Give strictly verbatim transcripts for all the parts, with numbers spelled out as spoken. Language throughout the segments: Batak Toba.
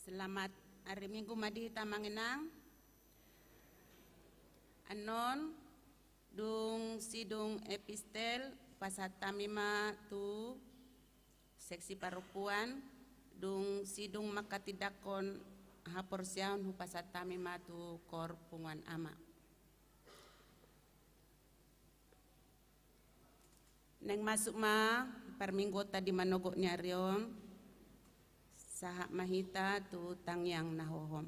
Selamat ari Minggu ma di hita amang inang. Annon dung sidung epistel, pasahat hami ma tu seksi parompuan, dung sidung manghatindanghon haporseaon hupasahat hami ma tu koor punguan ama. Naeng masuk ma parmingguonta di manogot ni ari on, sahat ma hita tu tangiang na hohom.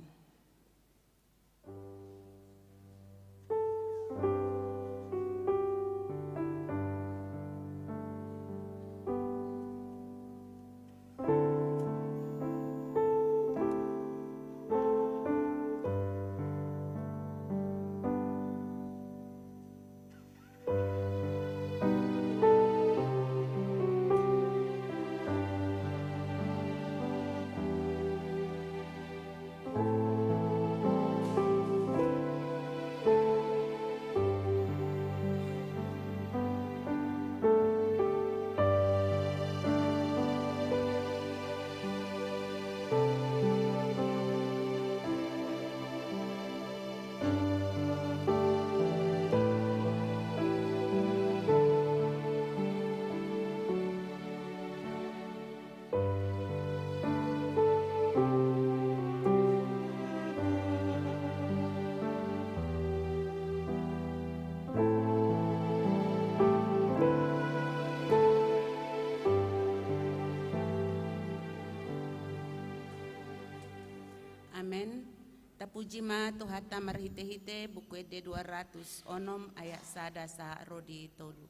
Amen. Tapuji ma Tuhanta marhitehite Buku Ende dua ratus onom ayat sada sahat ro di tolu.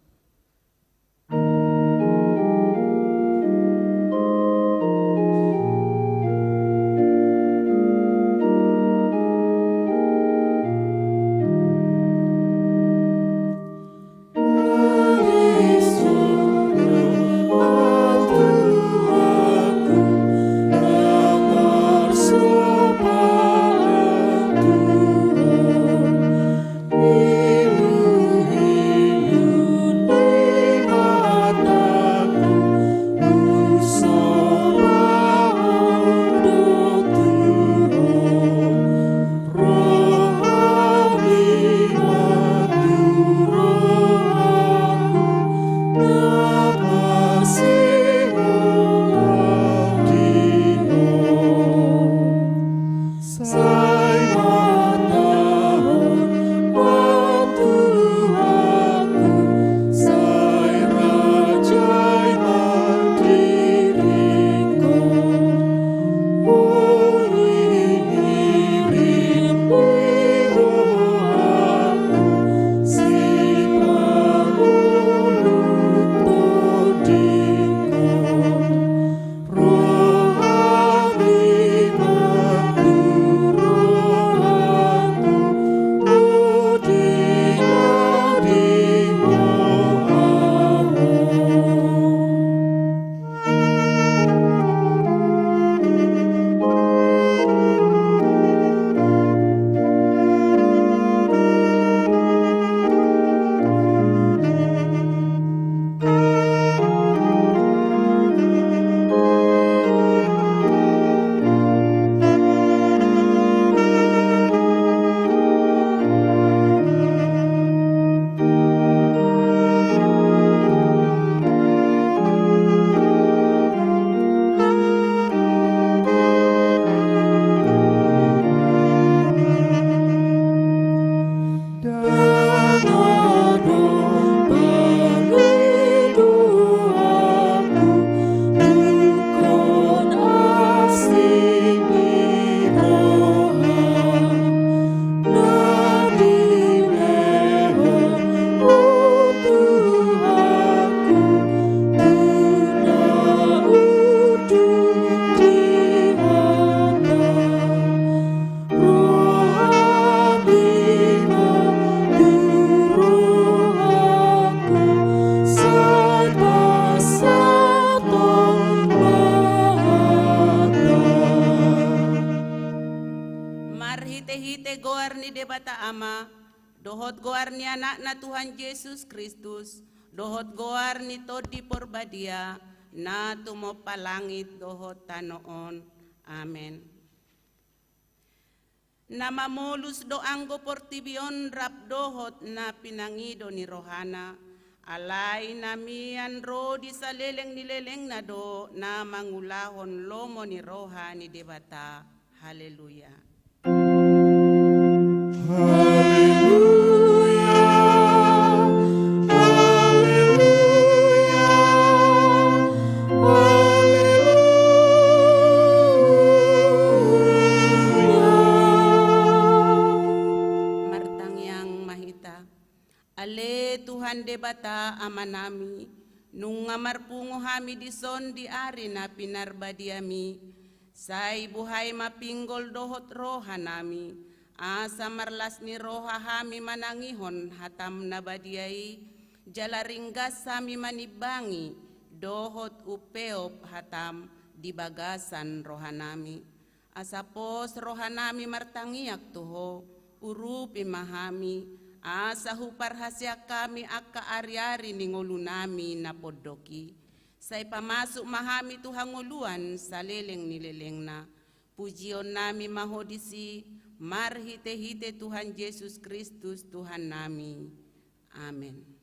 Marhitehite goar ni Debata Ama, dohot goar ni Anakna Tuhan Jesus Kristus, dohot goar ni Tondi Porbadia, na tumompa langit dohot tano on. Amen. Na mamolus do anggo portibi on rap dohot na pinangido ni rohana, alai na mian ro di saleleng ni lelengna do na mangulahon lomo ni roha ni Debata. Haleluya. Haleluya, haleluya, haleluya. Martangiang ma hita. Ale Tuhan Debata Amanami, nunga marpungu hami dison di ari na pinarbadiami, sai buhai ma pinggol dohot rohanami, asa marlas ni roha hami manangihon hatam na badia i, jala ringgas hami manimbangi dohot umpeop hatam di bagasan rohanami. Asa pos rohanami martangiang tu Ho, urupi ma hami, asa huparhaseang hami angka ari-ari ni ngolunami na pondok i. Sai pamasuk ma hami tu hangoluan saleleng ni lelengna. Pujionnami ma Ho disi, marhite-hite Tuhan Jesus Kristus Tuhannami. Amen.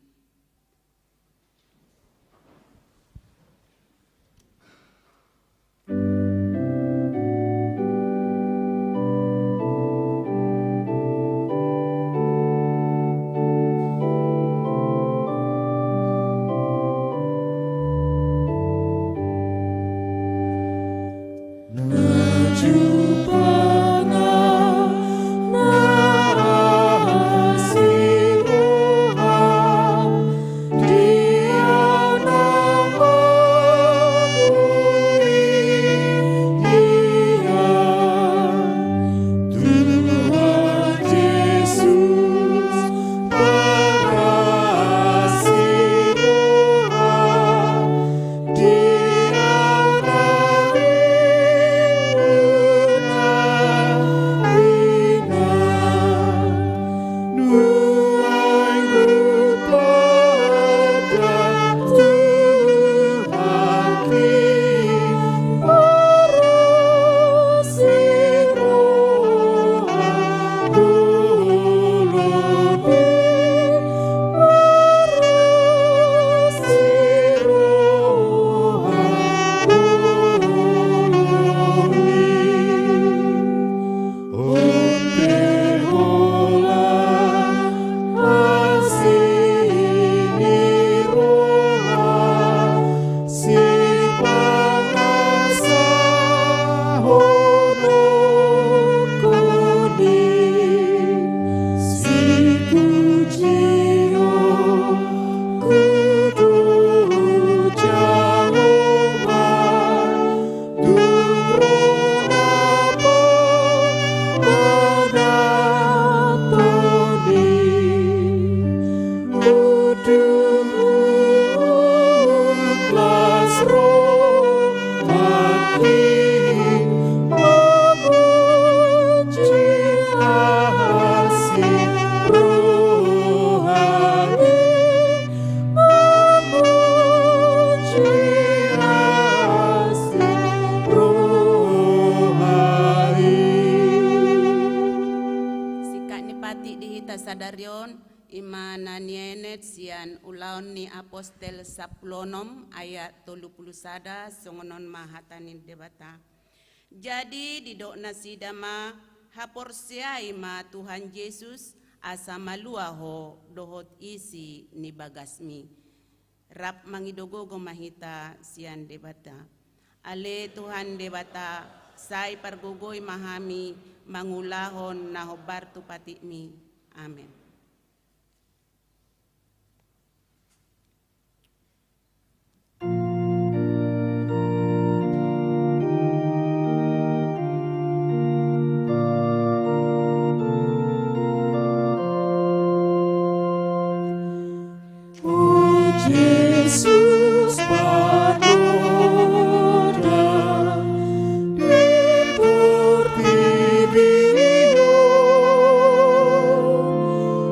Singkat ni patik di hita sadari on, i ma na nienet sian Ulaon ni Apostel sampulu onom ayat tolu pulu sada, songon on ma hata ni Debata. Jadi didok nasida ma, haporseai ma Tuhan Jesus, asa malua ho dohot isi ni bagasmi. Rap mangido gogo ma hita sian Debata. Ale Tuhan Debata, sai pargogoi ma hami mangulahon na hombar tu patikmi. Amen. O Jesus, panoda di portibi on,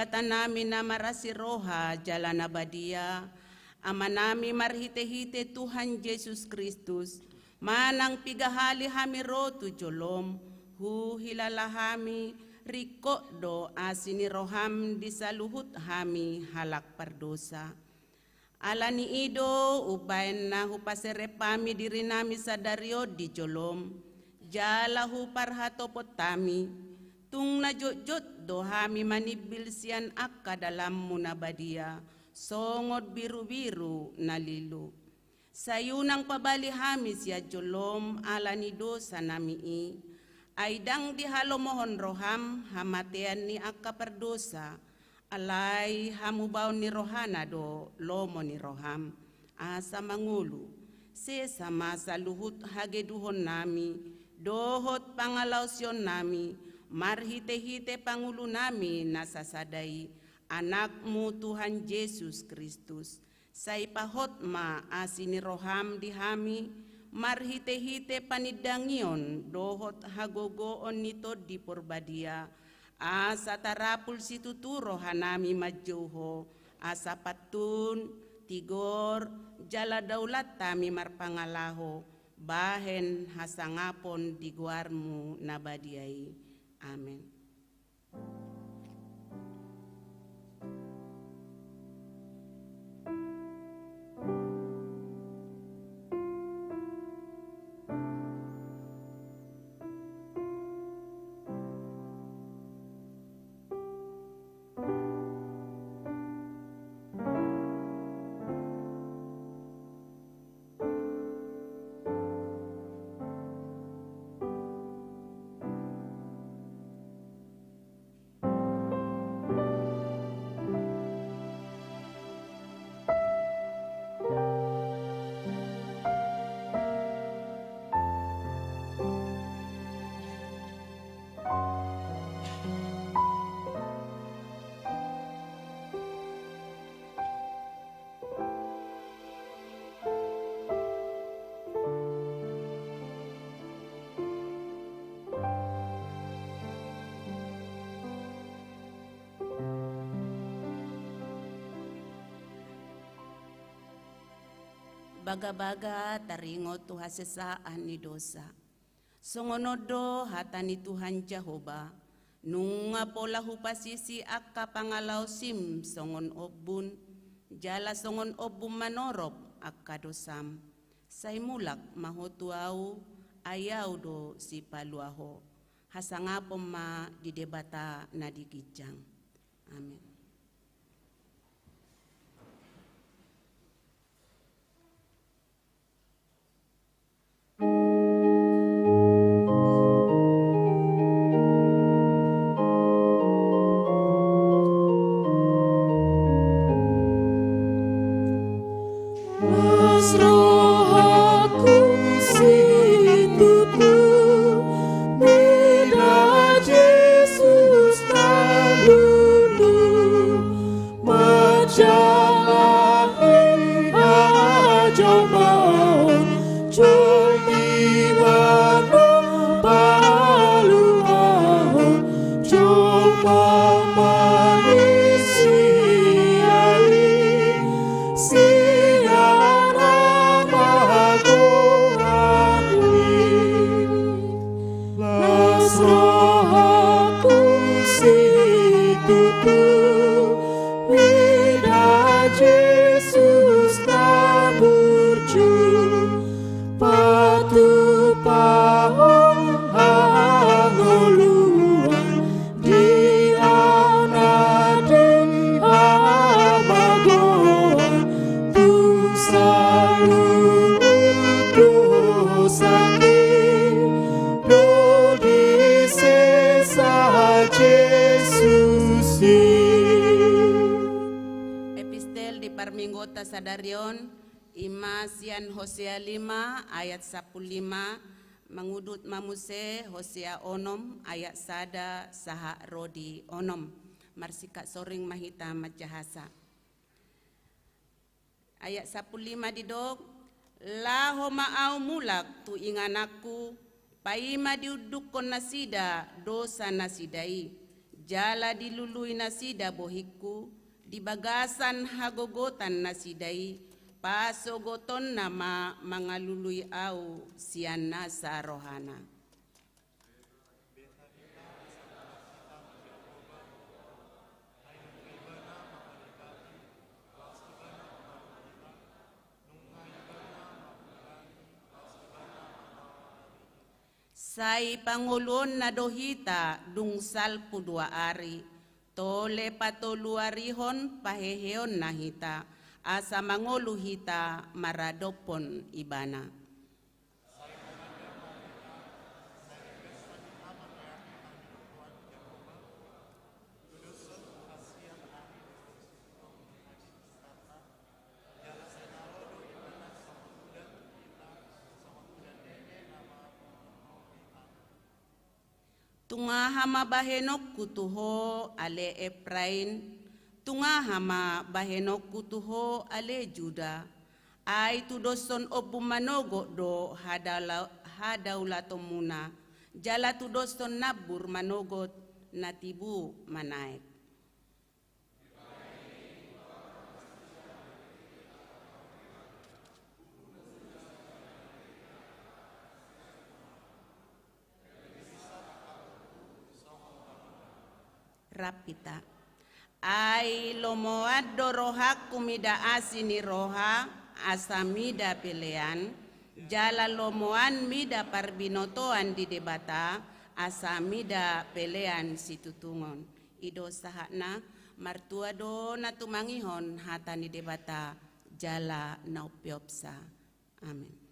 Debata nami na marasi roha jala na badia, Ama nami marhite-hite Tuhan Jesus Kristus, manang piga hali hami ro tu jolom, huhilala hami, ringkot do asi ni roham di saluhut hami halak pardosa. Ala ni i do umbaen na hupaserep hami diri nami sadari on di jolom, jala huparhatopot hami, tung na jotjot do hami manimbil sian angka dalanmu na badia, songon birubiru na lilu. Sai unang pabali hami sian jolom ala ni dosa nami i, ai ndang dihalomohon roham hamatean ni angka pardosa, alai hamubaon ni rohana do lomo ni roham, asa mangolu. Sesa ma saluhut hageduhon nami, dohot pangalaosion nami, marhite-hite pangulu nami na sasada i, Anakmu Tuhan Jesus Kristus. Sai pahot ma asi ni roham di hami, marhite-hite panindangion dohot hagogoon ni Tondi Porbadia, asa tarapul situtu rohanami manjou Ho, asa pantun, tigor, jala daulat hami marpangalaho, bahen hasangapon di goarmu na badia i. Amen. Bagabaga taringot tu hasesaan ni dosa. Songon on do hata ni Tuhan Jahowa, nunga pola hupasisi angka pangalaosim songon ombun, jala songon ombun manorop angka dosam. Sai mulak ma ho tu Ahu, ai Ahu do Sipaluah ho. Hasangapon ma di Debata na di ginjang. Amen. Las rohangku situtu, mida Jesus na lulu, manjalahi hajolmaon, jolma na paluahon, jolma manisia i, sian hamagoan i. Las rohangku situtu, mida Jesus na burju, patupahon hangoluan, di ahu na di hamagoan, tung saluhut dosangki do disesa Jesus i. Epistel di parmingguonta sadari on, i ma sian Hosea lima ayat sampulu lima, mangudut ma muse Hosea onom ayat sada sahat ro di onom. Marsingkat soring ma hita manjahasa. Ayat sampulu lima didok, laho ma ahu mulak tu ingananku, paima diundukkon nasida dosa nasida i. Jala dilului nasida bohingku di bagasan hagogotan nasida i, pasogotonna ma mangalului ahu sian nasa rohana. Sai pangoluonna do hita dung salpu dua ari, tole patoluarihon paheheonna hita, asa mangolu hita maradophon Ibana. Tung aha ma bahenonku tu ho, ale Epraim? Tung aha ma bahenonku tu ho, ale Juda? Ai tudoshon ombun manogot do hadaula-, hadaulatonmuna, jala tudoshon nambur manogot na tibu manaek. Rap hita. Ai lomoan do rohangku mida asi ni roha, asa mida pelean, jala lomoan mida parbinotoan di Debata, asa mida pelean situtungon. I do sahatna. Martua do na tumangihon hata ni Debata jala na umpeopsa. Amen.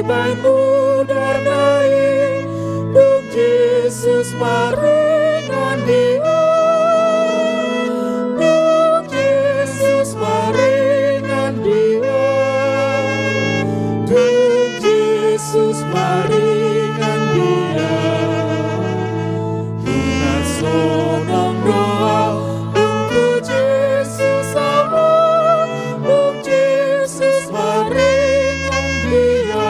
Bahen mudar na i, dung Jesus maringan di au. Dung Jesus maringan di au. Dung Jesus maringan di au. Tunas sonang do au, dung tu Jesus au, dung Jesus maringan di au.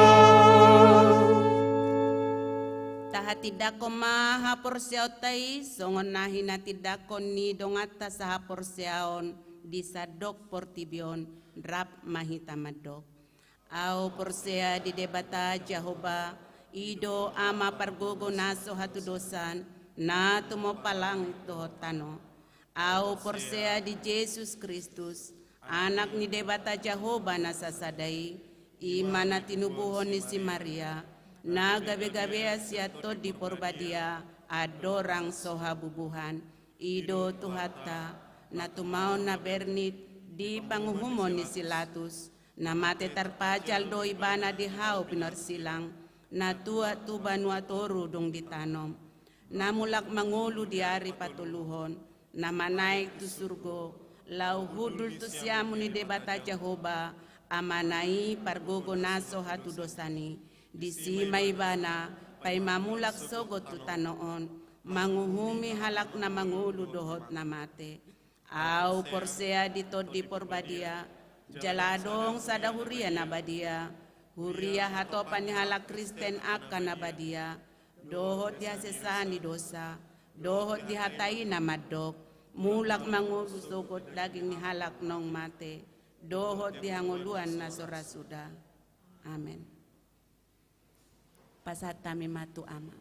Tahatindangkon ma haporseaonta i, songon na hinatindangkon ni donganta sahaporseaon di sandok portibi on, rap ma hita mandok. Au porsea di Debata Jahowa, i do Ama pargogo na so hatudosan, na tumompa langit dohot tano. Au porsea di Jesus Kristus, Anak ni Debata Jahowa na sasada i, i ma na tinubuhon ni si Maria, na gabegabean sian Tondi Porbadia, andorang so habubuhan. I do Tuhanta, na tumaon na bernit di panguhumon ni si Latus, na mate tarpajal do ibana di hau pinorsilang, na tuat tu banua toru dung ditanom, na mulak mangolu di ari patoluhon, na manaek tu surgo, laho hundul tu siamun ni Debata Jahowa, Amana i pargogo na so hatudosan i. Disi ma ibana, paima mulak sogot tu tano on, manguhumi halak na mangolu dohot na mate. Au porsea di Tondi Porbadia, jala adong sada huria na badia, huria hatopan ni halak Kristen angka na badia, dohot di hasesaan ni dosa, dohot di hata i na mandok, mulak mangolu sogot daging ni halak naung mate, dohot di hangoluan na so ra suda. Amen. Pasahat hami ma tu Ama.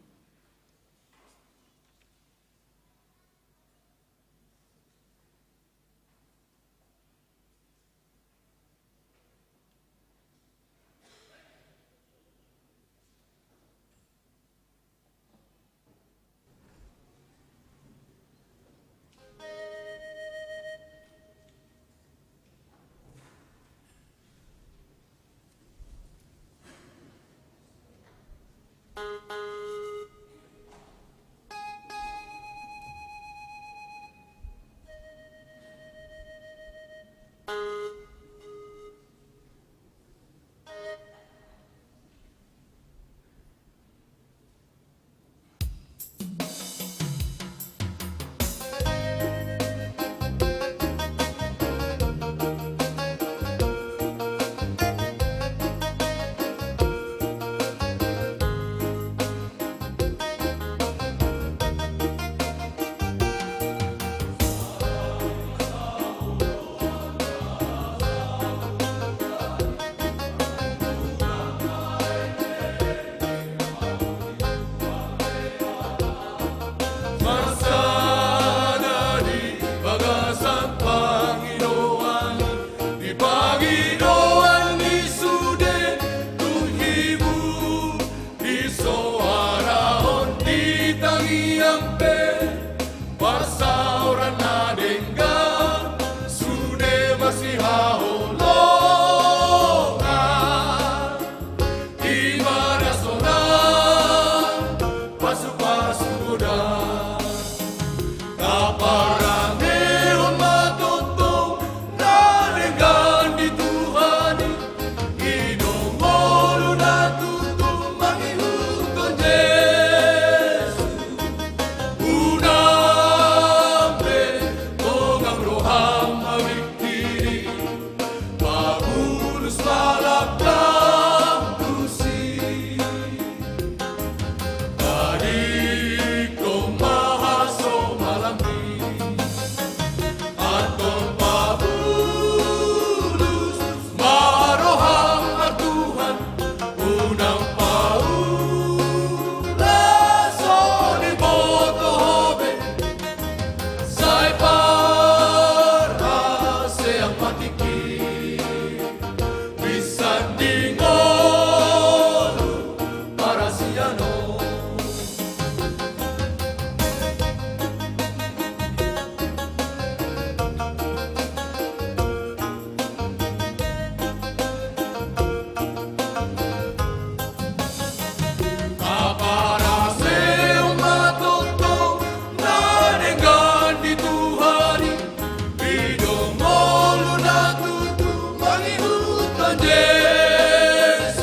Jesus,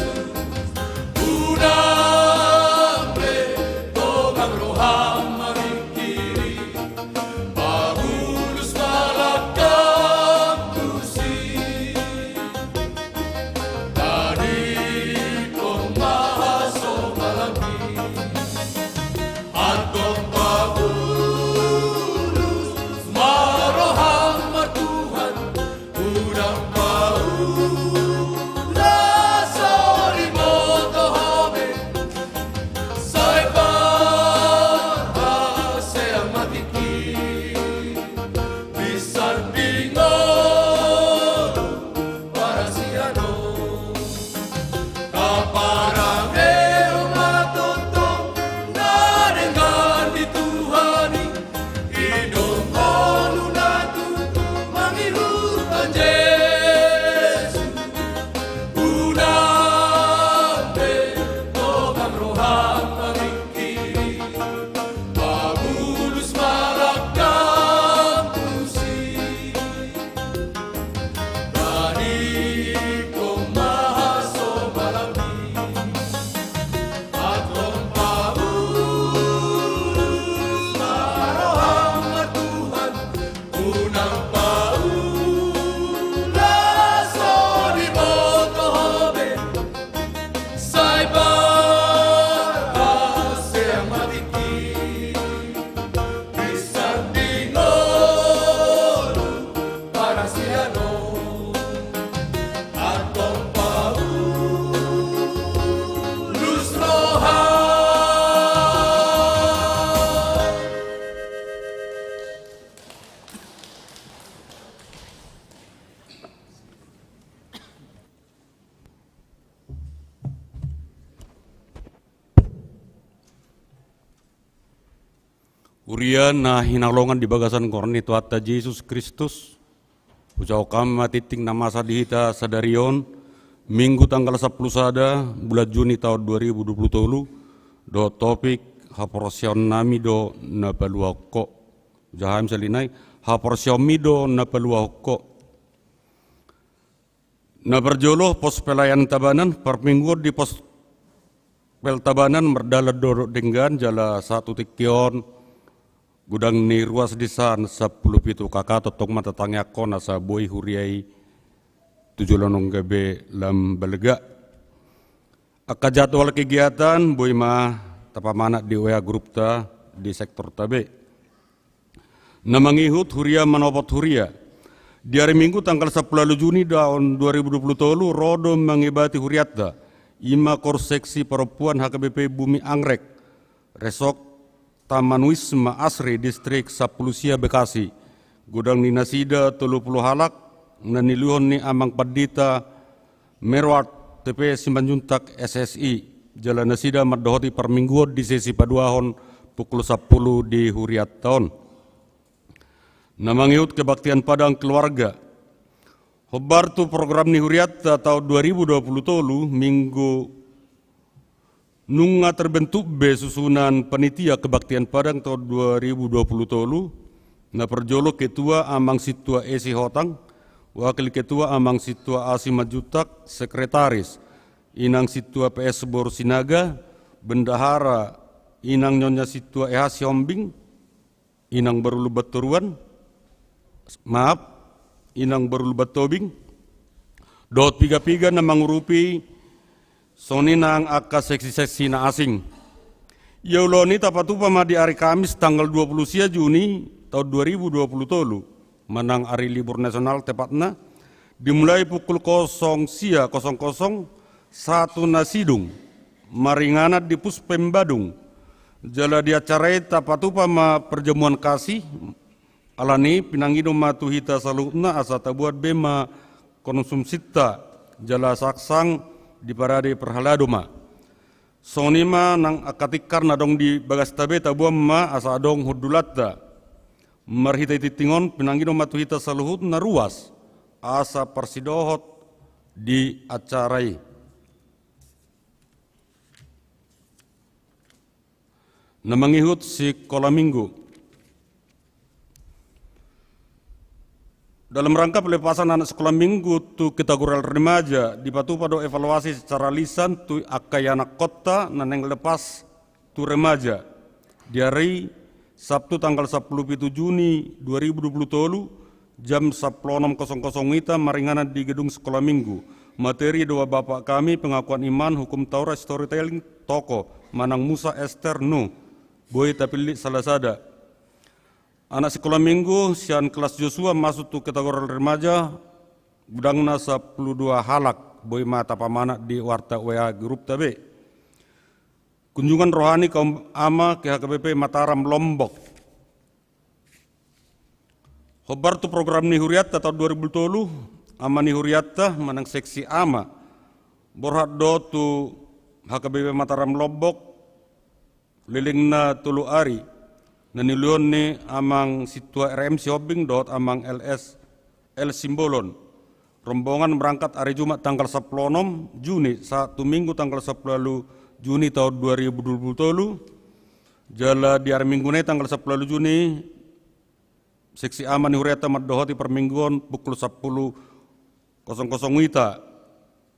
unang be tongang roham mamingkiri, pabulus ma langkam tusi. Tadingkon ma hasomalam i, antong pabulus ma roham, Tuhan, unang paula so diboto Ho be, sai parhaseang ma tingki, pinsanding ngolu parasian on. Kaparange ma tongtong na denggan di Tuhan i, i do ngolu na tutu mangihut Jesus. Unang be tongang roham mamingkiri, pabulus ma langkam tusi. Tadingkon ma hasomalam i, antong pabulus ma roham, Tuhan, unang paula so diboto Ho be, sai parhaseang ma tingki, pinsanding ngolu parasian on, antong pabulus roha. Huria na hinaholongan di bagasan goar ni Tuhanta Jesus Kristus, hujaha hami ma tingting na masa di hita sadari on, Minggu tanggal sampulu sada bulan Juni taon dua ribu dua pulu tolu, dohot topik haporseaonnami do na paluahon Ho. Hujaha hami sahali nai, haporseaonmi do na paluahon Ho. Na parjolo, pos pelayanan Tabanan. Parmingguon di pos pel Tabanan mardalan do denggan, jala sahat tu tingki on godang ni ruas di san sampulu pitu K K tongtong ma tatangiangkon asa boi huria i tu joloan on gabe lam balga. Angka jadwal kegiatan boi ma tapamanat di W A grupta di sektorta be. Na mangihut huria manopot huria. Di ari Minggu tanggal sampulu ualu Juni taon dua ribu dua pulu tolu ro do mangibati hurianta, i ma Korseksi Parompuan H K B P Bumi Angrek, Resort Tamanuisma Asri, Distrik sampulu sia Bekasi. Godang ni nasida tolu pulu halak, na niluluhon ni Amang Pandita Merward T P Simanjuntak S S I, jala nasida mandohoti parmingguon di sesi paduahon pukul sampulu di hurianta on. Na mangihut kebaktian Padang keluarga. Hombar tu program ni hurianta taon dua ribu dua pulu tolu, Minggu nunga terbentuk be susunan panitia kebaktian Padang taon dua ribu dua pulu tolu, na parjolo ketua Amang Sintua E Sihotang, wakil ketua Amang Sintua A Simanjuntak, sekretaris Inang Sintua P S Boru Sinaga, bendahara Inang Nyonya Sintua E H Sihombing, Inang Boru Lumban Toruan, maaf, Inang Boru Lumban Tobing, dohot piga-piga na mangurupi, songon i nang angka seksi-seksi na asing. Ia ulaon i tapatupa ma di ari Kamis tanggal dua pulu sia Juni taon dua ribu dua pulu tolu, manang ari libur nasional tepatna, dimulai pukul kosong sia kosong kosong sahat tu na sidung, maringanan di Pus Pembadung. Jala di acara i tapatupa ma perjamuan kasih, alani pinangido ma tu hita saluhutna asa tabuat be ma konsumsinta jala saksang diparade parhalado ma. Songon i ma nang angka tingkar na adong di bagasta be tabuat ma asa adong hundulanta. Marhite tingting on pinangido ma tu hita saluhutna ruas asa parsidohot di acara i. Na mangihut sikola minggu. Dalam rangka pelepasan anak sekolah minggu tu kategori remaja, dipatupa do evaluasi secara lisan tu angka ianakhonta na naeng lepas tu remaja di ari Sabtu tanggal sampulu pitu Juni dua ribu dua pulu tolu, jam sampulu onom kosong kosong WITA, maringanan di gedung sekolah minggu. Materi do Bapak Kami, pengakuan iman, hukum Taurat, storytelling, tokoh, manang Musa, Ester, Nuh. Boi tapillit salah sada. Anak sekolah minggu sian kelas Josua masuk tu kategori remaja, godangna sampulu dua halak, boi ma tapamanat di warta W A grupta be. Kunjungan rohani kaum ama ke H K B P Mataram Lombok. Hombar tu program ni huriatta taon dua ribu tolu, ama ni huriatta manang seksi ama borhat do tu H K B P Mataram Lombok, lelengna tolu ari, na niuluhon ni amang sintua R M Sihombing dohot amang L S L Simbolon. Rombongan berangkat ari Jumat tanggal sampulu onom Juni sahat tu Minggu tanggal sampulu ualu Juni taon dua ribu dua pulu tolu. Jala di ari Minggu nai tanggal sampulu ualu Juni, seksi ama ni huriatta mandohoti parmingguon pukul sampulu kosong kosong WITA.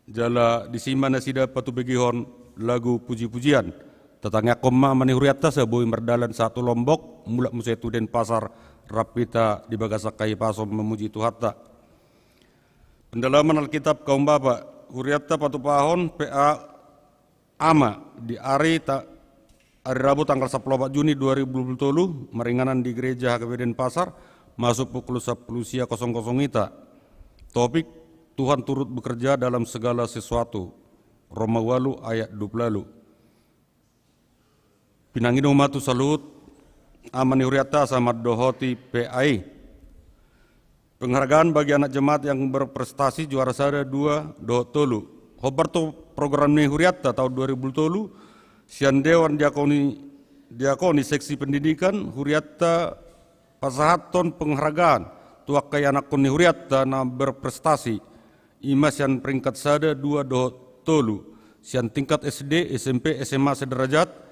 Jala disi ma nasida patubegihon lagu puji-pujian. Tatangiangkon ma ama ni huriatta asa boi mardalan sahat tu Lombok, mulak muse tu Denpasar, rap hita di bagasan hahipason mamuji Tuhanta. Pendalaman Alkitab kaum bapa, huriatta patupahon P A ama di ari ta-, ari Rabu tanggal sampulu opat Juni dua ribu dua pulu tolu, maringanan di gereja H K B Denpasar, masuk pukul sampulu sia kosong kosong WITA. Topik, Tuhan turut bekerja dalam segala sesuatu. Roma ualu ayat dua pulu ualu. Pinangido ma tu saluhut ama ni huriatta asa mandohoti P A i. Penghargaan bagi anak jemaat yang berprestasi juara sada, dua, dohot tolu. Hombar tu program ni huriatta taon dua ribu tolu, sian Dewan Diakoni, Diakoni Seksi Pendidikan, huriatta pasahathon penghargaan tu angka ianakhon ni huriatta na berprestasi, i ma sian peringkat sada, dua dohot tolu, sian tingkat S D, S M P, S M A sederajat.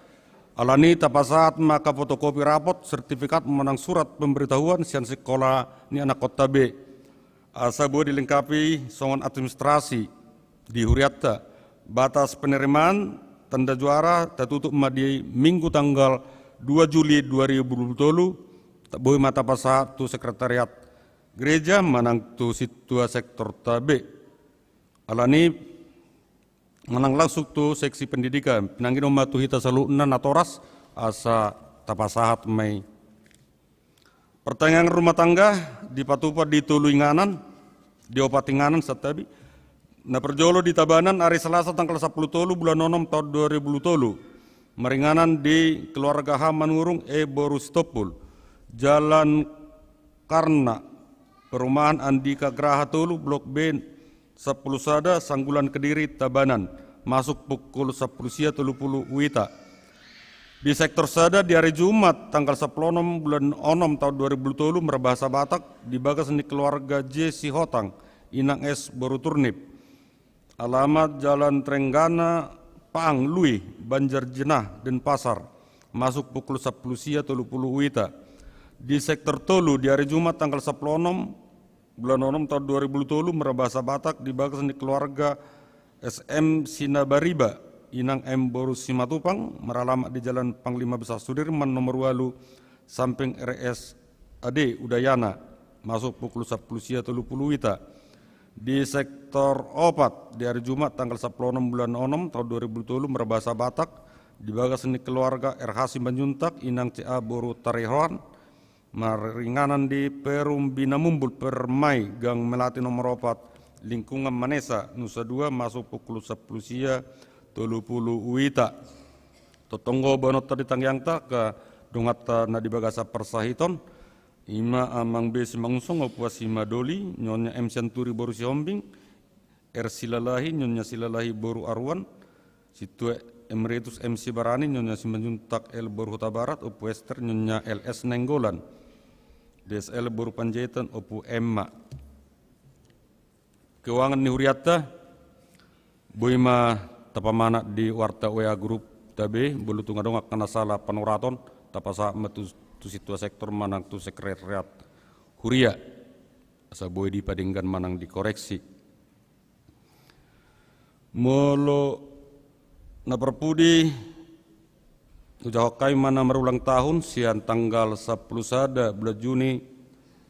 Alani tapasahat ma angka fotokopi rapot, sertifikat manang surat pemberitahuan sian sikola ni anakhonta be. Asa boi dilengkapi songon administrasi di huriatta. Batas penerimaan tanda juara tatutup ma di Minggu tanggal dua Juli dua ribu dua puluh tolu, ta-, boi ma tapasahat tu sekretariat gereja manang tu sintua sektorta be. Alani manang langsung tu seksi pendidikan, pinangido ma tu hita saluhutna natoras asa tapasahat ma i. Pertanyaan rumah tangga dipatupa di tolu inganan, di opat inganan santabi. Na parjolo di Tabanan, ari Selasa tanggal sampulu tolu bulan onom taon dua ribu tolu. Maringanan di keluarga H Manurung, E boru Sitompul, Jalan Karna, Perumahan Andika Graha tolu, Blok B, sampulu sada, Sanggulan Kediri, Tabanan, masuk pukul sampulu sia tolu pulu WITA. Di sektor sada, di ari Jumat tanggal sampulu onom bulan onom taon dua ribu tolu, marbahasa Batak, di bagas ni keluarga J Sihotang, Inang S boru Turnip. Alamat Jalan Trenggana, Pang, Lui, Banjar Jenah, Denpasar, masuk pukul sampulu sia tolu pulu WITA. Di sektor tolu, di ari Jumat tanggal sampulu onom bulan onom taon dua ribu tolu, marbahasa Batak, di bagas ni keluarga S M Sinabariba, Inang M boru Simatupang, maralamat di Jalan Panglima Besar Sudirman nomor ualu, samping R S A D Udayana, masuk pukul sampulu sia tolu pulu WITA. Di sektor opat, di ari Jumat tanggal sampulu onom bulan onom taon dua ribu tolu, marbahasa Batak, di bagas ni keluarga R H Simanjuntak, Inang C A boru Tarihoan, maringanan di Perum Binamumbul, Permai, Gang Melati nomor opat, Lingkungan Manesa, Nusa Dua, masuk pukul sampulu sia tolu pulu WITA. Tongtong do boanonta di tangiangta angka donganta na di bagasan parsahiton, i ma Amang B Simangunsong, Opu A Simadoli, Nyonya M Sianturi boru Sihombing, R Silalahi, Nyonya Silalahi boru Aruan, Sintua Emeritus M Sibarani, Nyonya Simanjuntak L boru Hutabarat, Opu Ester, Nyonya L S Nainggolan, D S L boru Panjaitan, Opu Emma. Keuangan ni huriatta, boi ma tapamanat di warta W A grupta be, molo tung adong angka na sala panuraton, tapasahat ma tu, tu sintua sektor manang tu sekretariat huria. asa boi dipadenggan manang dikoreksi. Molo na parpudi, hujahahon hami ma na marulang tahun sian tanggal sampulu sada bulan Juni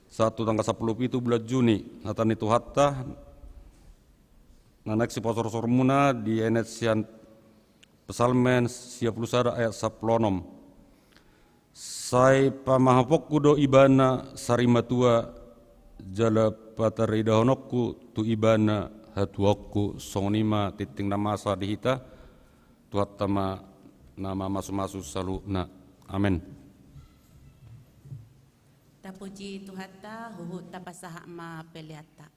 sahat tu tanggal sampulu pitu bulan Juni, hata ni Tuhanta na naeng sipasorsormuna dienet sian Psalmen sia pulu sada ayat sampulu onom. Sai pamahaponku do ibana sarimatua, jala pataridahononku tu ibana hatuaonku. Songon i ma tintin na masa di hita. Tuhanta ma na mamasumasu saluhutna. Amen. Tapuji Tuhanta, huhut tapasahat ma peleanta.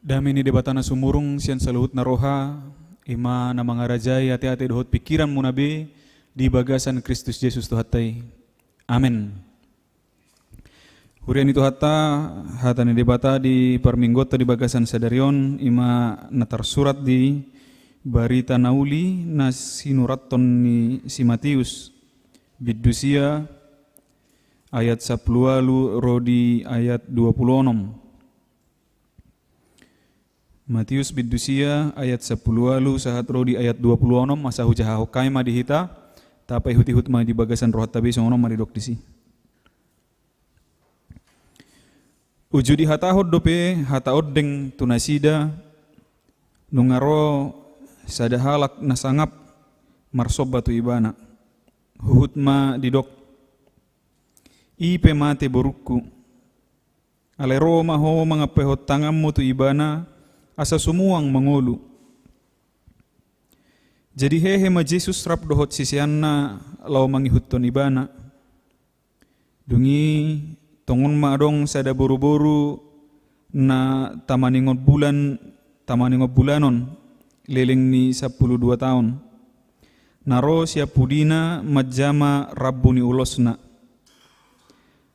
Dame ni Debata na sumurung sian saluhutna roha, i ma na mangarajai ateate dohot pingkiranmuna be di bagasan Kristus Jesus Tuhanta i. Amen. Huria ni Tuhanta, hata ni Debata di parmingguonta di bagasan sadari on, i ma na tarsurat di Barita na Uli na sinurathon ni si Matius, bindu sia, ayat sampulu ualu ro di ayat dua pulu onom. Matius bindu sia ayat sampulu ualu sahat ro di ayat dua pulu onom, asa hujahahon hami ma di hita, tapaihut-ihut ma di bagasan rohanta be, songon on ma didok disi. Uju dihatahon dope hata ondeng tu nasida, nunga ro sada halak na sangap marsomba tu ibana. Huhut ma didok, "I pe mate borungku. Alai ro ma ho mangampuhon tanganmu tu ibana, asa sumuang mangolu." Jadi hehe ma Jesus rap dohot siseanna laho mangihuthon ibana. Dung i tongon ma adong sada boruboru na tamaningot bulan, tamaningot bulanon, leleng ni sampulu dua taon. Na ro sian pudina manjama rambu ni ulosna.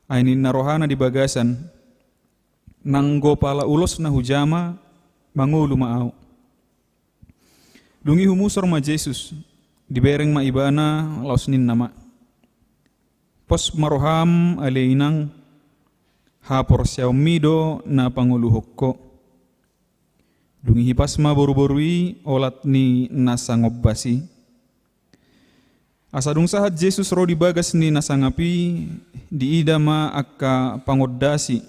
Ai ninna rohana di bagasan, "Nanggo pala ulosna hujama, mangolu ma ahu." Dung i humusor ma Jesus, dibereng ma ibana, laos ninna ma, "Pos ma roham ale inang, haporseaonmi do na pangoluhon ho." Dung i hipas ma boruboru i olat ni na sangombas i. Asa dung sahat Jesus ro di bagas ni na sangap i, diida ma angka pangondasi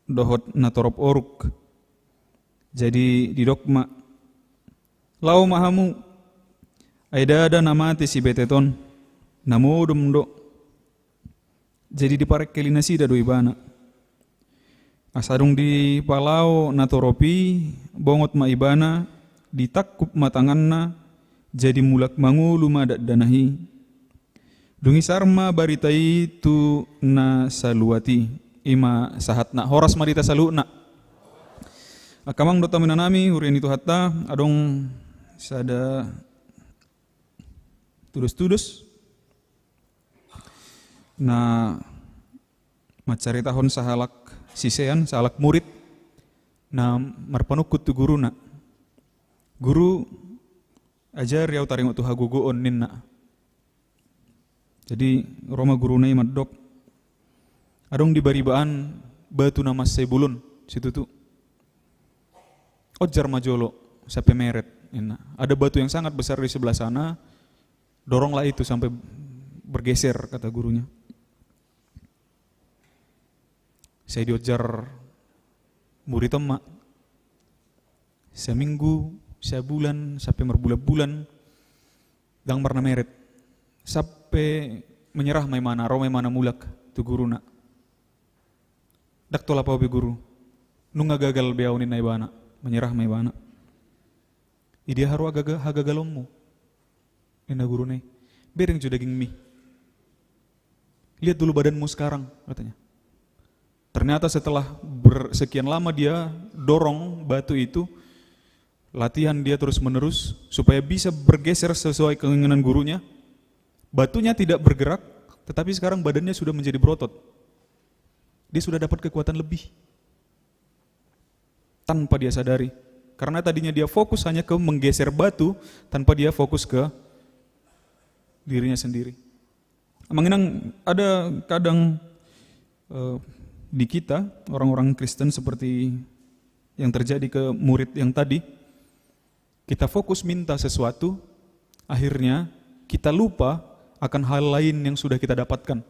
dohot natorop oruk. Jadi didok ma, "Laho ma hamu, ai ndada na mate si betet on, na modom do." Jadi diparengkeli nasida do ibana. Asa dung dipalaho natorop i, bongot ma ibana, ditangkup ma tanganna, jadi mulak mangolu ma dakdanak i. Dung i sahat ma barita i tu na saluat i. I ma sahatna. Horas ma di hita saluhutna. Angka amang dohot inanami, huria ni Tuhanta, adong sada tudos-tudos na mancaritahon sahalak sisean, sahalak murid na marpanungkun tu guruna. "Guru, ajari ahu taringot tu hagogoon," ninna. Jadi ro ma guruna i mandok, "Adong di baribaan batu na mansai bolon situtu. Ojar ma jolo sampe meret," ninna. "Ada batu yang sangat besar di sebelah sana, doronglah itu sampai bergeser," kata gurunya. Sai diojar murid on ma. Saminggu, sabulan, sampe marbulan-bulan, ndang marna meret. Sampe menyerah ma ibana, ro ma ibana mulak tu guruna. "Ndang tolap ahu be guru. Nunga gagal be ahu," ninna ibana. Menyerah ma ibana. "Di dia haroa gaga-, hagagalonmu?" ninna guruna i. "Bereng jo dagingmi. Lihat dulu badanmu sekarang," katanya. Ternyata setelah ber-, sekian lama dia dorong batu itu, latihan dia terus-menerus supaya bisa bergeser sesuai keinginan gurunya. Batunya tidak bergerak, tetapi sekarang badannya sudah menjadi berotot. Dia sudah dapat kekuatan lebih. Tanpa dia sadari. Karena tadinya dia fokus hanya ke menggeser batu, tanpa dia fokus ke dirinya sendiri. Amang inang, ada kadang, eh, di kita, orang-orang Kristen, seperti yang terjadi ke murid yang tadi, kita fokus minta sesuatu, akhirnya kita lupa akan hal lain yang sudah kita dapatkan.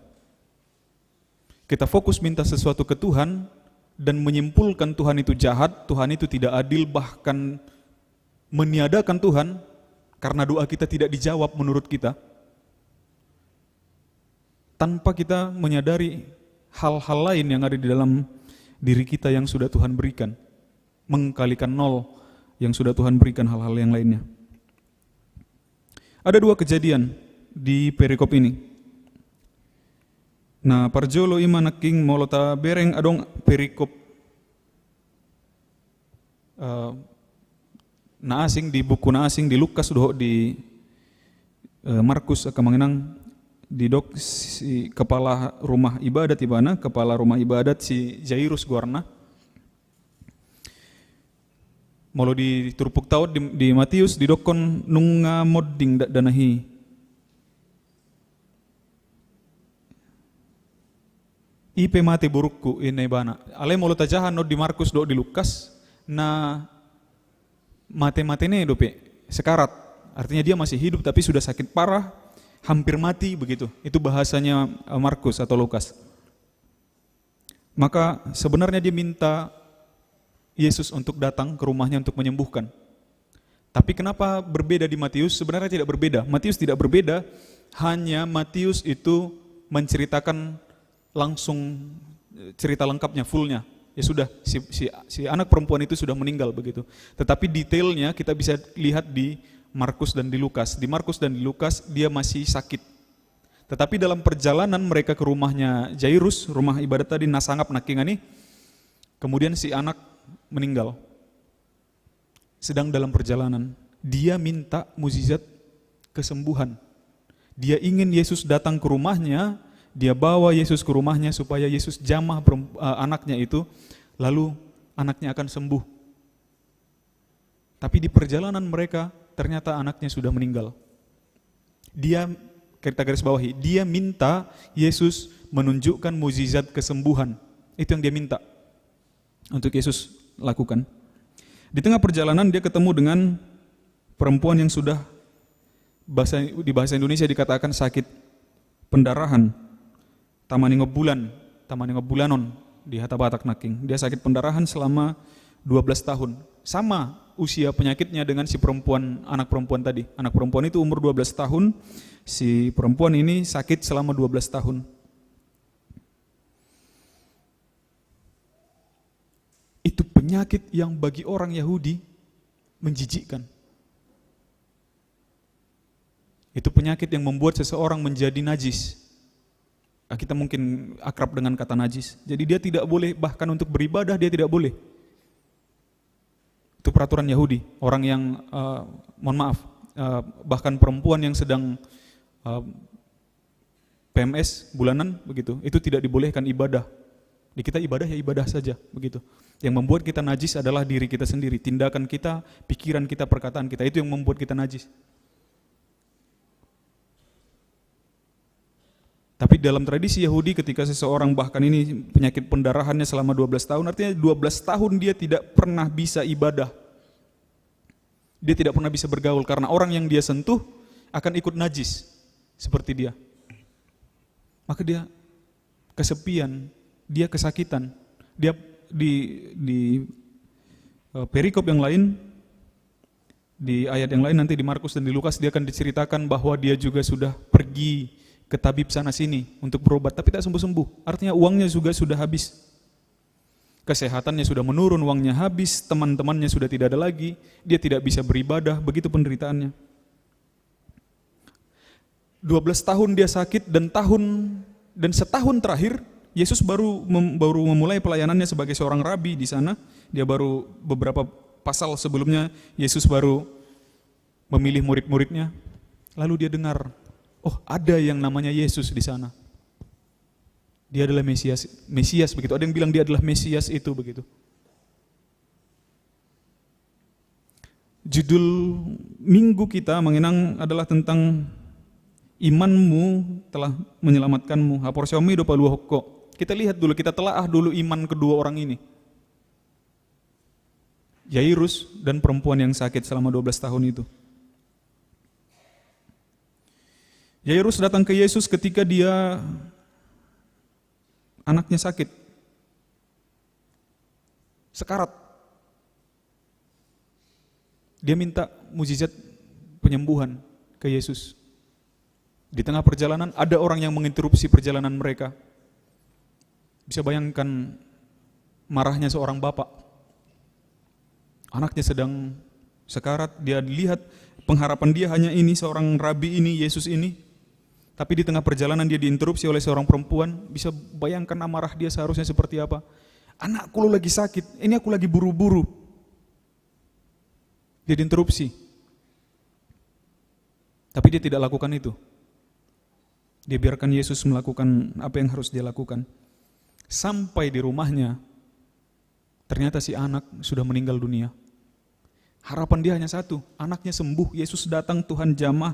Kita fokus minta sesuatu ke Tuhan dan menyimpulkan Tuhan itu jahat, Tuhan itu tidak adil, bahkan meniadakan Tuhan karena doa kita tidak dijawab menurut kita, tanpa kita menyadari hal-hal lain yang ada di dalam diri kita yang sudah Tuhan berikan, mengkalikan nol yang sudah Tuhan berikan hal-hal yang lainnya. Ada dua kejadian di perikop ini. Na parjolo i ma nangkin, molo tabereng adong perikop eh, na asing, di buku na asing, di Lukas dohot di, eh, Markus, angka amang inang, didok si kepala rumah ibadat ibana, kepala rumah ibadat si Jairus goarna. Molo di turpukta on di, di Matius didokkon nunga monding dakdanak i. I pe mate borungku, ninna ibana. Alai molo tajaha on di Markus dohot di Lukas, na mate-mate ne dope, sekarat. Artinya dia masih hidup tapi sudah sakit parah, hampir mati begitu. Itu bahasanya, eh, Markus atau Lukas. Maka sebenarnya dia minta Yesus untuk datang ke rumahnya untuk menyembuhkan. Tapi kenapa berbeda di Matius? Sebenarnya tidak berbeda. Matius tidak berbeda, hanya Matius itu menceritakan langsung, eh, cerita lengkapnya, fullnya. Ya sudah, si, si, si anak perempuan itu sudah meninggal begitu. Tetapi detailnya kita bisa lihat di Markus dan di Lukas. Di Markus dan di Lukas dia masih sakit. Tetapi dalam perjalanan mereka ke rumahnya Jairus, rumah ibadat tadi na sangap nangkingan i, kemudian si anak meninggal. Sedang dalam perjalanan, dia minta mujizat kesembuhan. Dia ingin Yesus datang ke rumahnya, dia bawa Yesus ke rumahnya supaya Yesus jamah perem-, eh, anaknya itu, lalu anaknya akan sembuh. Tapi di perjalanan mereka, ternyata anaknya sudah meninggal. Dia, kita garis bawahi, dia minta Yesus menunjukkan mujizat kesembuhan. Itu yang dia minta untuk Yesus lakukan. Di tengah perjalanan dia ketemu dengan perempuan yang sudah, bahasa, di bahasa Indonesia dikatakan sakit pendarahan. Tama ni ngombulan, tama ni ngombulanon di hata Batak nangkin. Dia sakit pendarahan selama dua belas tahun. Sama usia penyakitnya dengan si perempuan, anak perempuan tadi. Anak perempuan itu umur dua belas tahun, si perempuan ini sakit selama dua belas tahun. Itu penyakit yang bagi orang Yahudi menjijikkan. Itu penyakit yang membuat seseorang menjadi najis. Ah, kita mungkin akrab dengan kata najis. Jadi dia tidak boleh, bahkan untuk beribadah dia tidak boleh. Itu peraturan Yahudi. Orang yang, eh, mohon maaf, eh, bahkan perempuan yang sedang, eh, P M S bulanan begitu, itu tidak dibolehkan ibadah. Di kita ibadah ya ibadah saja begitu. Yang membuat kita najis adalah diri kita sendiri, tindakan kita, pikiran kita, perkataan kita, itu yang membuat kita najis. Tapi dalam tradisi Yahudi, ketika seseorang bahkan ini penyakit pendarahannya selama dua belas tahun, artinya dua belas tahun dia tidak pernah bisa ibadah. Dia tidak pernah bisa bergaul karena orang yang dia sentuh akan ikut najis seperti dia. Maka dia kesepian, dia kesakitan. Dia di, di, eh, perikop yang lain, di ayat yang lain nanti di Markus dan di Lukas, dia akan diceritakan bahwa dia juga sudah pergi ke tabib sana sini untuk berobat, tapi tak sembuh-sembuh. Artinya uangnya juga sudah habis. Kesehatannya sudah menurun, uangnya habis, teman-temannya sudah tidak ada lagi, dia tidak bisa beribadah, begitu penderitaannya. Dua belas tahun dia sakit dan tahun, dan setahun terakhir Yesus baru mem-, baru memulai pelayanannya sebagai seorang rabi di sana. Dia baru beberapa pasal sebelumnya Yesus baru memilih murid-muridnya. Lalu dia dengar, "Oh, ada yang namanya Yesus di sana. Dia adalah Mesias, Mesias," begitu. Ada yang bilang dia adalah Mesias itu begitu. Judul minggu kita, amang inang, adalah tentang imanmu telah menyelamatkanmu. Haporseaonmi do paluahon ho. Kita lihat dulu, kita telaah dulu iman kedua orang ini. Yairus dan perempuan yang sakit selama dua belas tahun itu. Yairus datang ke Yesus ketika dia, anaknya sakit. Sekarat. Dia minta mujizat penyembuhan ke Yesus. Di tengah perjalanan, ada orang yang menginterupsi perjalanan mereka. Bisa bayangkan marahnya seorang bapak. Anaknya sedang sekarat, dia lihat pengharapan dia hanya ini, seorang rabi ini, Yesus ini. Tapi di tengah perjalanan dia diinterupsi oleh seorang perempuan, bisa bayangkan amarah dia seharusnya seperti apa. "Anakku lo lagi sakit, ini aku lagi buru-buru. Dia diinterupsi. Tapi dia tidak lakukan itu. Dia biarkan Yesus melakukan apa yang harus dia lakukan. Sampai di rumahnya, ternyata si anak sudah meninggal dunia. Harapan dia hanya satu, anaknya sembuh. Yesus datang, Tuhan jamah,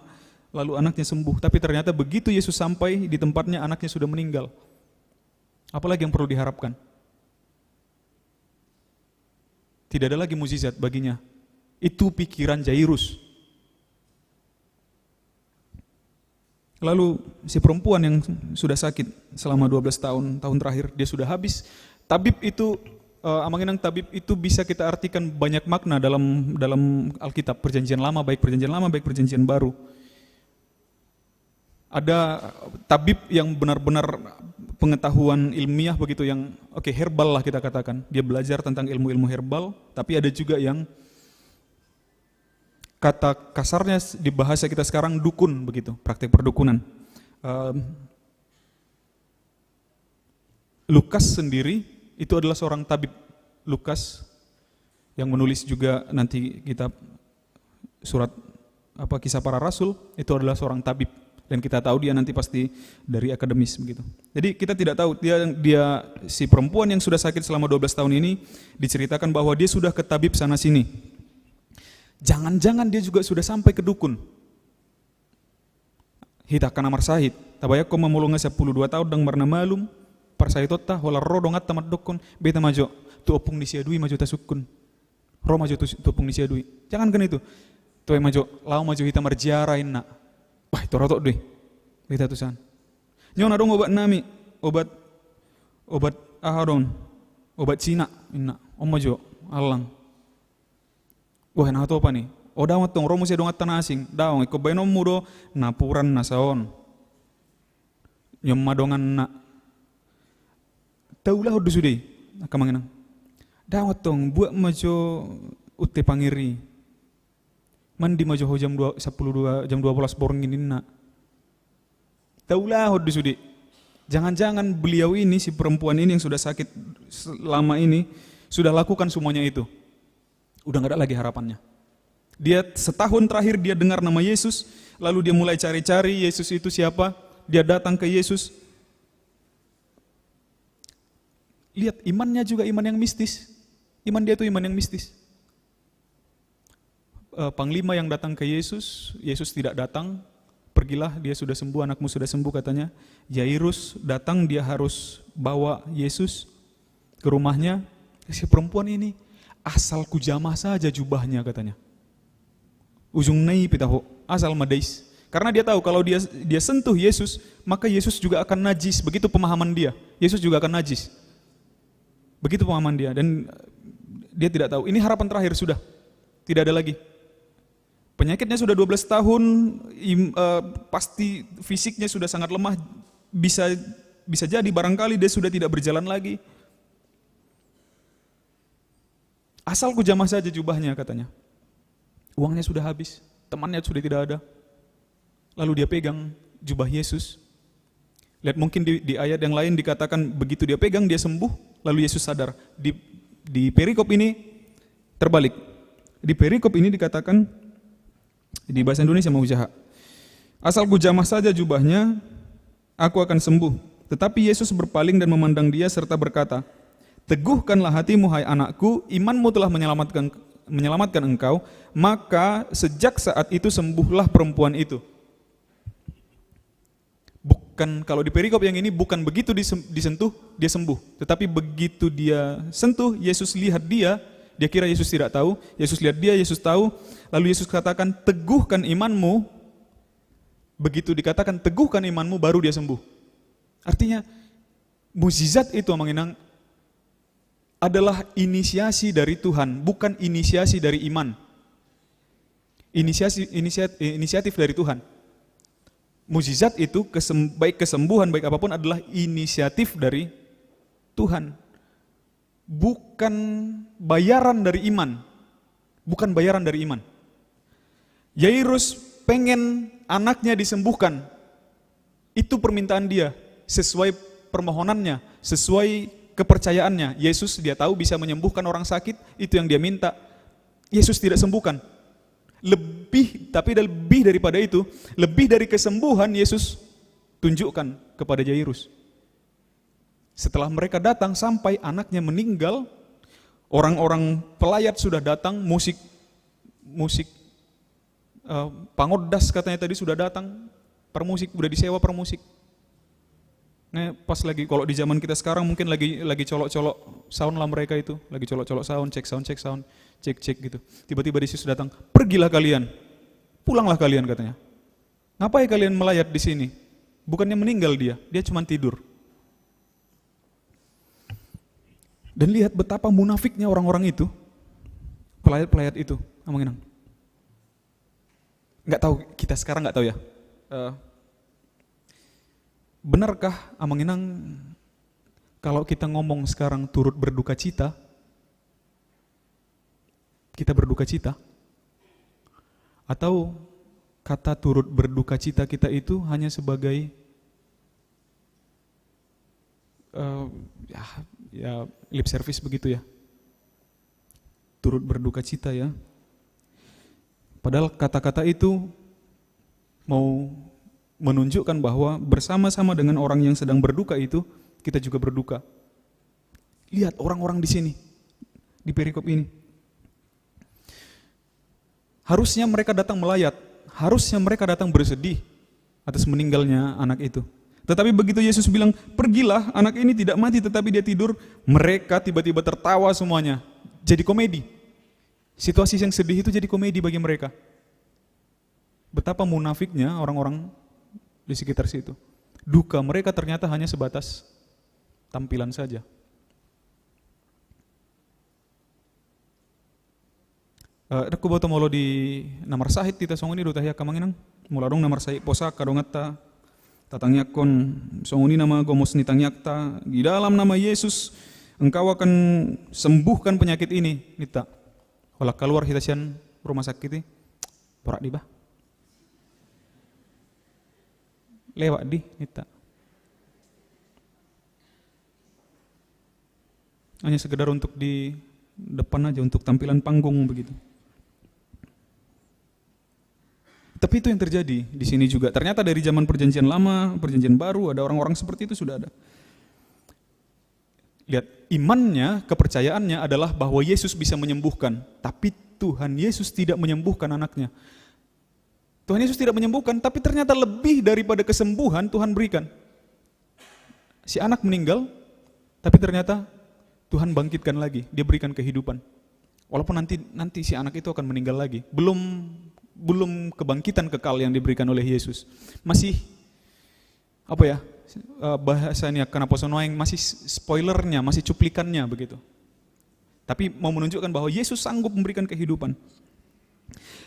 lalu anaknya sembuh. Tapi ternyata begitu Yesus sampai di tempatnya, anaknya sudah meninggal. Apalagi yang perlu diharapkan? Tidak ada lagi mujizat baginya. Itu pikiran Jairus. Lalu si perempuan yang sudah sakit selama dua belas tahun, tahun terakhir, dia sudah habis. Tabib itu, eh, Amang Inang, tabib itu bisa kita artikan banyak makna dalam, dalam Alkitab, Perjanjian Lama, baik Perjanjian Lama, baik Perjanjian Baru. Ada tabib yang benar-benar pengetahuan ilmiah begitu, yang, oke, herbal lah kita katakan. Dia belajar tentang ilmu-ilmu herbal, tapi ada juga yang, kata kasarnya s-, di bahasa kita sekarang, dukun begitu, praktek perdukunan. Em, Lukas sendiri itu adalah seorang tabib. Lukas yang menulis juga nanti kitab surat apa, Kisah Para Rasul, itu adalah seorang tabib. Dan kita tahu dia nanti pasti dari akademis begitu. Jadi kita tidak tahu dia, dia, si perempuan yang sudah sakit selama dua belas tahun ini diceritakan bahwa dia sudah ke tabib sana sini. Jangan-jangan dia juga sudah sampai ke dukun. Hita angka na marsahit, tabayangkon ma molo nga sampulu dua taon ndang marna malum parsahitonta, holan ro donganta mandokkon, beta ma jo, tu ompung ni si Adui ma jo tasungkun. Ro ma jo tu, tu ompung ni si Adui. Jangankan itu. Tu ai ma jo, laho ma jo hita marziarah, inna. Bah, itu rotok do i. Beta tusan. Nyo na adong obat nami, obat, obat aha do on? Obat Cina, inna. On ma jo, allang. Wah, na hatopan i. O, daong antong, ro muse donganta na asing. Daong, ingkon baenonmu do napuran na saon. Nyon ma donganna. Taulahon do sude i, angka Amang Inang. Daong antong, buat ma jo unte pangir i. Mandi ma jo ho jam dua, sampulu dua, jam dua belas borngin, inna. Taulahon do sude i. Jangan-jangan beliau ini, si perempuan ini yang sudah sakit selama ini, sudah lakukan semuanya itu. Udah nggak ada lagi harapannya. Dia setahun terakhir dia dengar nama Yesus, lalu dia mulai cari-cari Yesus itu siapa, dia datang ke Yesus. Lihat, imannya juga iman yang mistis. Iman dia itu iman yang mistis. Eh, panglima yang datang ke Yesus, Yesus tidak datang. "Pergilah, dia sudah sembuh, anakmu sudah sembuh," katanya. Yairus datang, dia harus bawa Yesus ke rumahnya. Si perempuan ini, "Asal kujamah saja jubahnya," katanya. Ujungna i pe taho, asal ma dais. Karena dia tahu kalau dia, dia sentuh Yesus, maka Yesus juga akan najis. Begitu pemahaman dia. Yesus juga akan najis. Begitu pemahaman dia. Dan dia tidak tahu. Ini harapan terakhir sudah. Tidak ada lagi. Penyakitnya sudah dua belas tahun, im-, eh, pasti fisiknya sudah sangat lemah, bisa, bisa jadi barangkali dia sudah tidak berjalan lagi. "Asal kujamah saja jubahnya," katanya. Uangnya sudah habis, temannya sudah tidak ada. Lalu dia pegang jubah Yesus. Lihat, mungkin di, di ayat yang lain dikatakan begitu dia pegang, dia sembuh, lalu Yesus sadar. Di, di perikop ini terbalik. Di perikop ini dikatakan, di bahasa Indonesia mau usaha. "Asal kujamah saja jubahnya, aku akan sembuh." Tetapi Yesus berpaling dan memandang dia serta berkata, "Teguhkanlah hatimu, hai anakku, imanmu telah menyelamatkan, menyelamatkan engkau." Maka sejak saat itu sembuhlah perempuan itu. Bukan, kalau di perikop yang ini bukan begitu disem-, disentuh, dia sembuh. Tetapi begitu dia sentuh, Yesus lihat dia, dia kira Yesus tidak tahu, Yesus lihat dia, Yesus tahu, lalu Yesus katakan, "Teguhkan imanmu." Begitu dikatakan, "Teguhkan imanmu," baru dia sembuh. Artinya, mujizat itu, Amang Inang, adalah inisiasi dari Tuhan, bukan inisiasi dari iman. Inisiasi, inisiat-, eh, inisiatif dari Tuhan. Mujizat itu, kesem-, baik kesembuhan, baik apapun, adalah inisiatif dari Tuhan. Bukan bayaran dari iman. Bukan bayaran dari iman. Yairus pengen anaknya disembuhkan. Itu permintaan dia, sesuai permohonannya, sesuai kepercayaannya. Yesus, dia tahu, bisa menyembuhkan orang sakit, itu yang dia minta. Yesus tidak sembuhkan. Lebih, tapi ada lebih daripada itu, lebih dari kesembuhan Yesus tunjukkan kepada Jairus. Setelah mereka datang sampai anaknya meninggal, orang-orang pelayat sudah datang, musik, musik, eh, pangondas katanya tadi sudah datang, permusik, udah disewa permusik. Nah, pas lagi, kalau di zaman kita sekarang mungkin lagi, lagi colok-colok sound lah mereka itu, lagi colok-colok sound, cek sound, cek sound, cek, cek gitu. Tiba-tiba Yesus datang, "Pergilah kalian, pulanglah kalian," katanya. "Ngapain kalian melayat di sini? Bukannya meninggal dia, dia cuma tidur." Dan lihat betapa munafiknya orang-orang itu, pelayat-pelayat itu, Amang Inang. Nggak tahu, kita sekarang nggak tahu ya. Eh, benarkah, Amang Inang, kalau kita ngomong sekarang turut berduka cita, kita berduka cita? Atau kata turut berduka cita kita itu hanya sebagai, eh, ya, ya, lip service begitu ya? Turut berduka cita ya. Padahal kata-kata itu mau menunjukkan bahwa bersama-sama dengan orang yang sedang berduka itu, kita juga berduka. Lihat orang-orang di sini, di perikop ini. Harusnya mereka datang melayat, harusnya mereka datang bersedih atas meninggalnya anak itu. Tetapi begitu Yesus bilang, "Pergilah, anak ini tidak mati tetapi dia tidur," mereka tiba-tiba tertawa semuanya. Jadi komedi. Situasi yang sedih itu jadi komedi bagi mereka. Betapa munafiknya orang-orang di sekitar situ. Duka mereka ternyata hanya sebatas tampilan saja. Eh, dang huboto molo di na marsahit hita songon i do tahi angka Amang Inang. Molo adong na marsahit posa angka donganta, tatangiangkon songon i nama gomos ni tangiangta, di dalam nama Yesus, Engkau akan sembuhkan penyakit ini, ninta. Holan kaluar hita sian rumah sakit i, borat di bah. Lewat di, ninta. Hanya sekedar untuk di depan aja, untuk tampilan panggung begitu. Tapi itu yang terjadi di sini juga. Ternyata dari zaman Perjanjian Lama, Perjanjian Baru, ada orang-orang seperti itu sudah ada. Lihat, imannya, kepercayaannya adalah bahwa Yesus bisa menyembuhkan. Tapi Tuhan Yesus tidak menyembuhkan anaknya. Tuhan Yesus tidak menyembuhkan, tapi ternyata lebih daripada kesembuhan Tuhan berikan. Si anak meninggal, tapi ternyata Tuhan bangkitkan lagi, Dia berikan kehidupan. Walaupun nanti, nanti si anak itu akan meninggal lagi, belum, belum kebangkitan kekal yang diberikan oleh Yesus. Masih, apa ya, eh, bahasa ini ya, kenapa sonoeng, masih s-, spoilernya, masih cuplikannya begitu. Tapi mau menunjukkan bahwa Yesus sanggup memberikan kehidupan.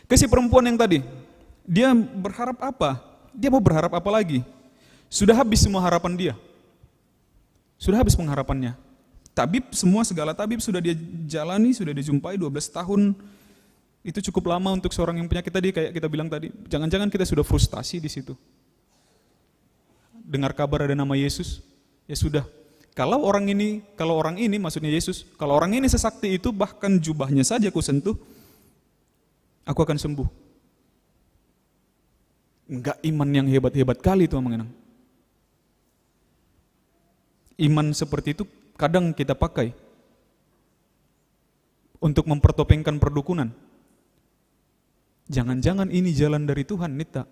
Ke si perempuan yang tadi, dia berharap apa? Dia mau berharap apa lagi? Sudah habis semua harapan dia. Sudah habis pengharapannya. Tabib, semua segala tabib sudah dia jalani, sudah dia jumpai dua belas tahun. Itu cukup lama untuk seorang yang penyakit tadi, kayak kita bilang tadi. Jangan-jangan kita sudah frustasi di situ. Dengar kabar ada nama Yesus, ya sudah. Kalau orang ini, kalau orang ini, maksudnya Yesus, kalau orang ini sesakti itu, bahkan jubahnya saja ku sentuh, aku akan sembuh. Enggak iman yang hebat-hebat kali itu, Amang Inang. Iman seperti itu kadang kita pakai untuk mempertopengkan perdukunan. Jangan-jangan ini jalan dari Tuhan, ninta.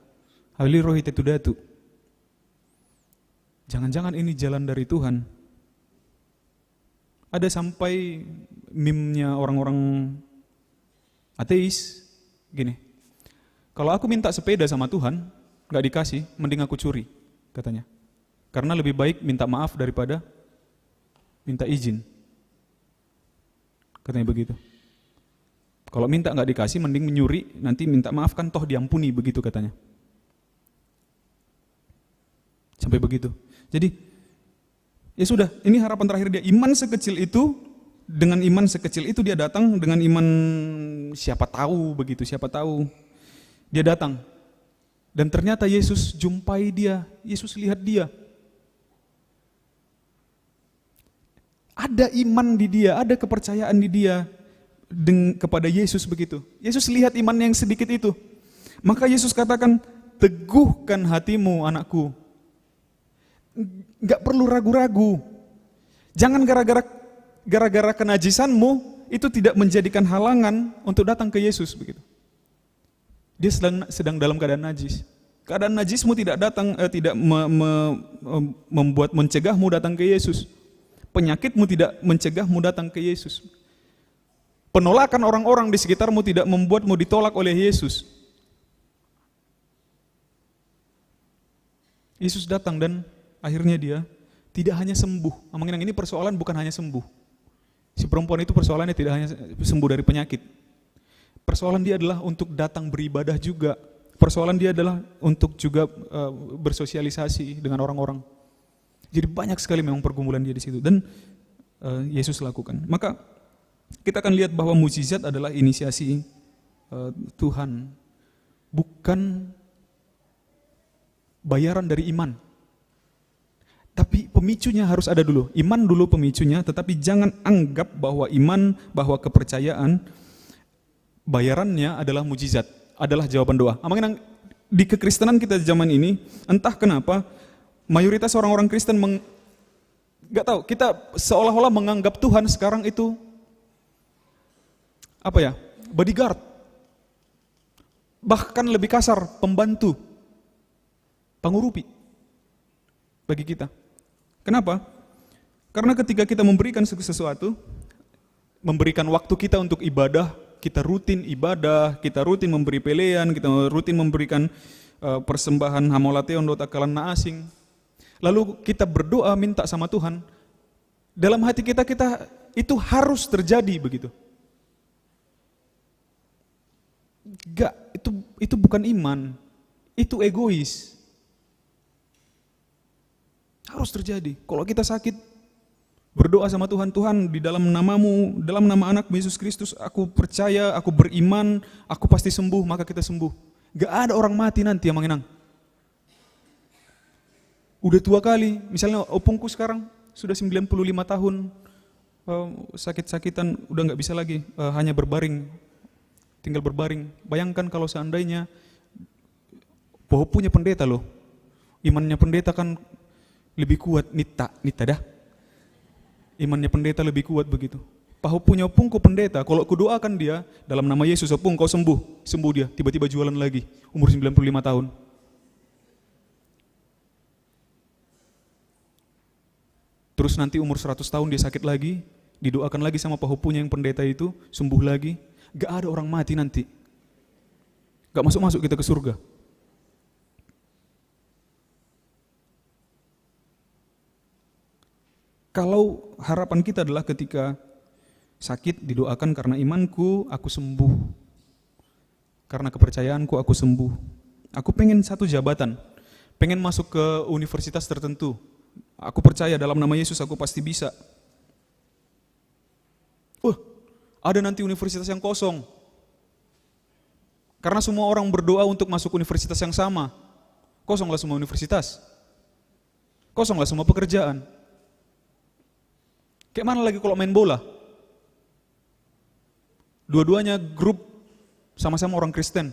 Hali rohi tetu datu. Jangan-jangan ini jalan dari Tuhan. Ada sampai meme-nya orang-orang ateis, gini, "Kalau aku minta sepeda sama Tuhan, nggak dikasih, mending aku curi," katanya. "Karena lebih baik minta maaf daripada minta izin." Katanya begitu. "Kalau minta nggak dikasih, mending menyuri, nanti minta maaf kan toh diampuni," begitu katanya. Sampai begitu. Jadi, ya sudah, ini harapan terakhir dia. Iman sekecil itu, dengan iman sekecil itu dia datang, dengan iman siapa tahu begitu, siapa tahu. Dia datang. Dan ternyata Yesus jumpai dia, Yesus lihat dia. Ada iman di dia, ada kepercayaan di dia. deng-, kepada Yesus begitu. Yesus lihat imannya yang sedikit itu. Maka Yesus katakan, "Teguhkan hatimu, anakku." Nggak perlu ragu-ragu. Jangan gara-gara, gara-gara kenajisanmu itu tidak menjadikan halangan untuk datang ke Yesus begitu. Dia sedang, sedang dalam keadaan najis. Keadaan najismu tidak datang, eh, tidak me-, me-, mem-, membuat, mencegahmu datang ke Yesus. Penyakitmu tidak mencegahmu datang ke Yesus. Penolakan orang-orang di sekitarmu tidak membuatmu ditolak oleh Yesus. Yesus datang dan akhirnya dia tidak hanya sembuh. Amang Inang, ini persoalan bukan hanya sembuh. Si perempuan itu persoalannya tidak hanya sembuh dari penyakit. Persoalan dia adalah untuk datang beribadah juga. Persoalan dia adalah untuk juga, eh, bersosialisasi dengan orang-orang. Jadi banyak sekali memang pergumulan dia di situ. Dan, eh, Yesus lakukan. Maka kita akan lihat bahwa mujizat adalah inisiasi, eh, Tuhan. Bukan bayaran dari iman. Tapi pemicunya harus ada dulu. Iman dulu pemicunya, tetapi jangan anggap bahwa iman, bahwa kepercayaan, bayarannya adalah mujizat, adalah jawaban doa. Amang Inang, di kekristenan kita zaman ini, entah kenapa, mayoritas orang-orang Kristen meng-, nggak tahu, kita seolah-olah menganggap Tuhan sekarang itu, apa ya, bodyguard. Bahkan lebih kasar, pembantu, pangurupi bagi kita. Kenapa? Karena ketika kita memberikan sesu-, sesuatu, memberikan waktu kita untuk ibadah, kita rutin ibadah, kita rutin memberi pelean, kita rutin memberikan, eh, persembahan hamauliateon dohot angka na asing. Lalu kita berdoa minta sama Tuhan, dalam hati kita, kita, itu harus terjadi begitu. Enggak, itu, itu bukan iman. Itu egois. Harus terjadi. Kalau kita sakit, berdoa sama Tuhan, "Tuhan, di dalam namamu, dalam nama anakmu Yesus Kristus, aku percaya, aku beriman, aku pasti sembuh," maka kita sembuh. Enggak ada orang mati nanti, Amang Inang. Udah tua kali, misalnya opungku sekarang sudah sembilan puluh lima tahun, eh, sakit-sakitan, udah nggak bisa lagi, eh, hanya berbaring, tinggal berbaring. Bayangkan kalau seandainya pahompu ni pendeta loh, imannya pendeta kan lebih kuat, nita, nita dah. Imannya pendeta lebih kuat begitu. Pahompu ni opungku pendeta, kalau kudoakan dia, "Dalam nama Yesus, opung, kau sembuh." Sembuh dia, tiba-tiba jualan lagi, umur sembilan puluh lima tahun. Terus nanti umur seratus tahun dia sakit lagi, didoakan lagi sama pahompunya yang pendeta itu, sembuh lagi. Gak ada orang mati nanti. Gak masuk-masuk kita ke surga. Kalau harapan kita adalah ketika sakit didoakan, "Karena imanku, aku sembuh. Karena kepercayaanku, aku sembuh. Aku pengen satu jabatan, pengen masuk ke universitas tertentu. Aku percaya dalam nama Yesus, aku pasti bisa." Wah, ada nanti universitas yang kosong. Karena semua orang berdoa untuk masuk universitas yang sama. Kosonglah semua universitas. Kosonglah semua pekerjaan. Kayak mana lagi kalau main bola? Dua-duanya grup sama-sama orang Kristen.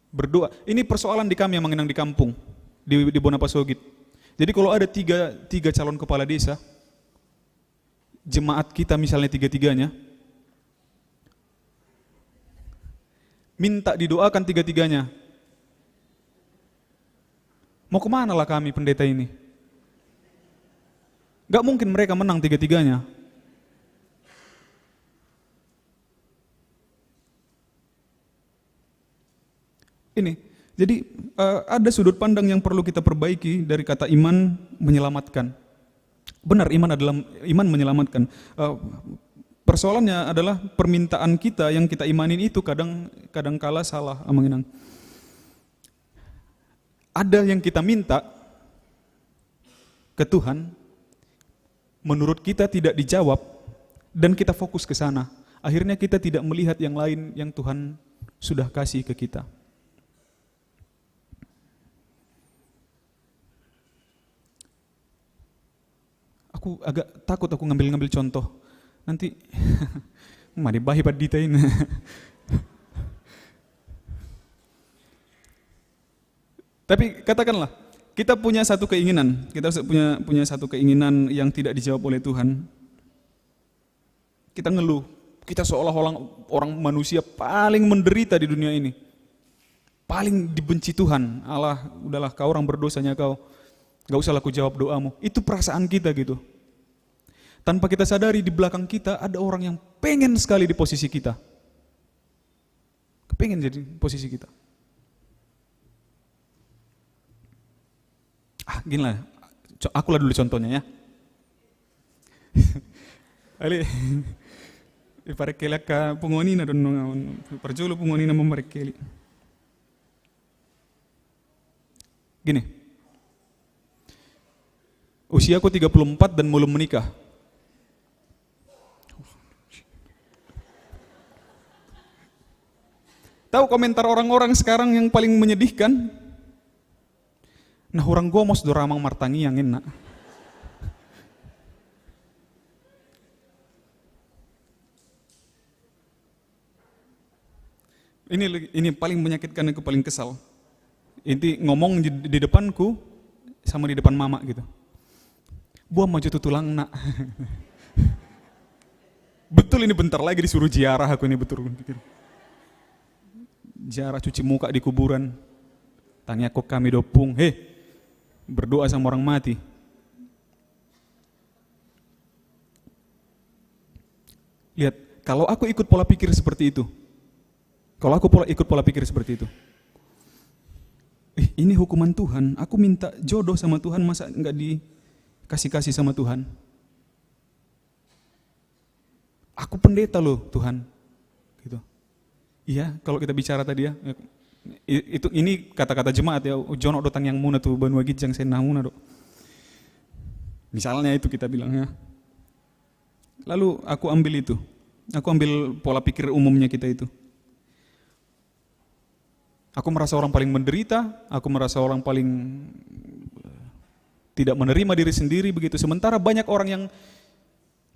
Berdoa. Ini persoalan di kami, Amang Inang, di kampung, di, di Bona Pasogit. Jadi kalau ada tiga, tiga calon kepala desa, jemaat kita misalnya tiga-tiganya, minta didoakan tiga-tiganya. Mau kemana lah kami pendeta ini? Gak mungkin mereka menang tiga-tiganya. Ini, jadi, eh, ada sudut pandang yang perlu kita perbaiki dari kata iman menyelamatkan. Benar, iman adalah, iman menyelamatkan. Eh, persoalannya adalah permintaan kita yang kita imanin itu kadang, kadang kala salah, Amang Inang. Ada yang kita minta ke Tuhan, menurut kita tidak dijawab, dan kita fokus ke sana. Akhirnya kita tidak melihat yang lain yang Tuhan sudah kasih ke kita. Aku agak takut aku ngambil-ngambil contoh. Nanti Mari bahi pandita ini. Tapi katakanlah, kita punya satu keinginan, kita punya, punya satu keinginan yang tidak dijawab oleh Tuhan. Kita ngeluh, kita seolah-olah orang manusia paling menderita di dunia ini. Paling dibenci Tuhan. Allah, udahlah, kau orang berdosanya kau. Gak usahlah ku jawab doamu. Itu perasaan kita gitu. Tanpa kita sadari, di belakang kita ada orang yang pengen sekali di posisi kita. Kepengen jadi posisi kita. Ah, gini lah. Co-, aku lah dulu contohnya ya. Ali, iparekkeli angka punguan ina dong, parjolo punguan ina mamarekkeli. Gini. Usiaku tiga puluh empat dan belum menikah. Tahu komentar orang-orang sekarang yang paling menyedihkan? Nah, hurang gomos do ramang martangiang, enak. Ini, ini paling menyakitkan, aku paling kesal. Inti ngomong di, di depanku sama di depan mama gitu. Buang maju tu tulang, nak. Betul, ini bentar lagi disuruh ziarah aku ini, betul. Ziarah, cuci muka di kuburan. Tangiangkon hami do, Ompung. Heh, berdoa sama orang mati. Lihat, kalau aku ikut pola pikir seperti itu, kalau aku pola, ikut pola pikir seperti itu, "Eh, ini hukuman Tuhan, aku minta jodoh sama Tuhan, masa nggak dikasih-kasih sama Tuhan? Aku pendeta loh, Tuhan." Gitu. Iya, kalau kita bicara tadi ya, i-, itu, ini kata-kata jemaat ya, "Jonok do tangiangmuna tu banua ginjang, sai nahamuna do." Misalnya itu kita bilang ya. Lalu aku ambil itu. Aku ambil pola pikir umumnya kita itu. Aku merasa orang paling menderita, aku merasa orang paling tidak menerima diri sendiri begitu. Sementara banyak orang yang,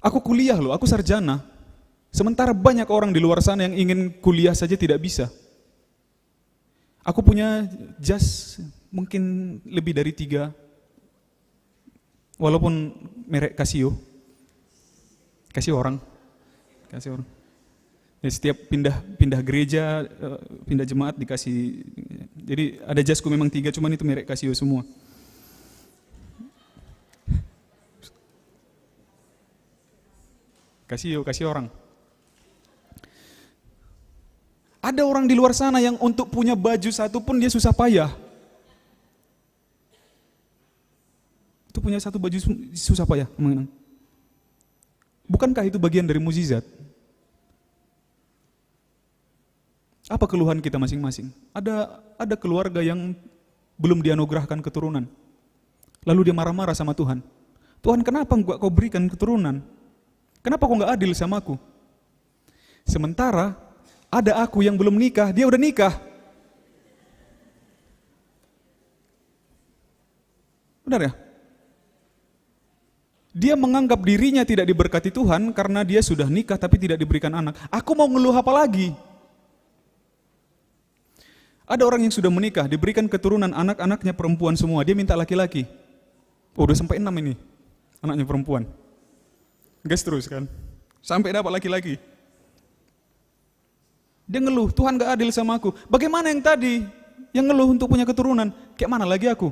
aku kuliah loh, aku sarjana. Sementara banyak orang di luar sana yang ingin kuliah saja tidak bisa. Aku punya jas mungkin lebih dari tiga, walaupun merek Casio. Casio orang. Casio orang. Ya, setiap pindah, pindah gereja, eh, pindah jemaat dikasih. Jadi ada jasku memang tiga, cuman itu merek Casio semua. Casio, Casio orang. Ada orang di luar sana yang untuk punya baju satu pun dia susah payah. Untuk punya satu baju su-, susah payah, mengenang. Bukankah itu bagian dari mujizat? Apa keluhan kita masing-masing? Ada, ada keluarga yang belum dianugerahkan keturunan. Lalu dia marah-marah sama Tuhan. "Tuhan, kenapa nggak kau berikan keturunan? Kenapa kau nggak adil sama aku?" Sementara ada aku yang belum nikah, dia udah nikah. Benar ya? Dia menganggap dirinya tidak diberkati Tuhan karena dia sudah nikah tapi tidak diberikan anak. Aku mau ngeluh apa lagi? Ada orang yang sudah menikah, diberikan keturunan, anak-anaknya perempuan semua, dia minta laki-laki. Oh, udah sampai enam ini anaknya perempuan. Gas terus kan? Sampai dapat laki-laki. Dia ngeluh, "Tuhan gak adil sama aku." Bagaimana yang tadi yang ngeluh untuk punya keturunan? Kayak mana lagi aku?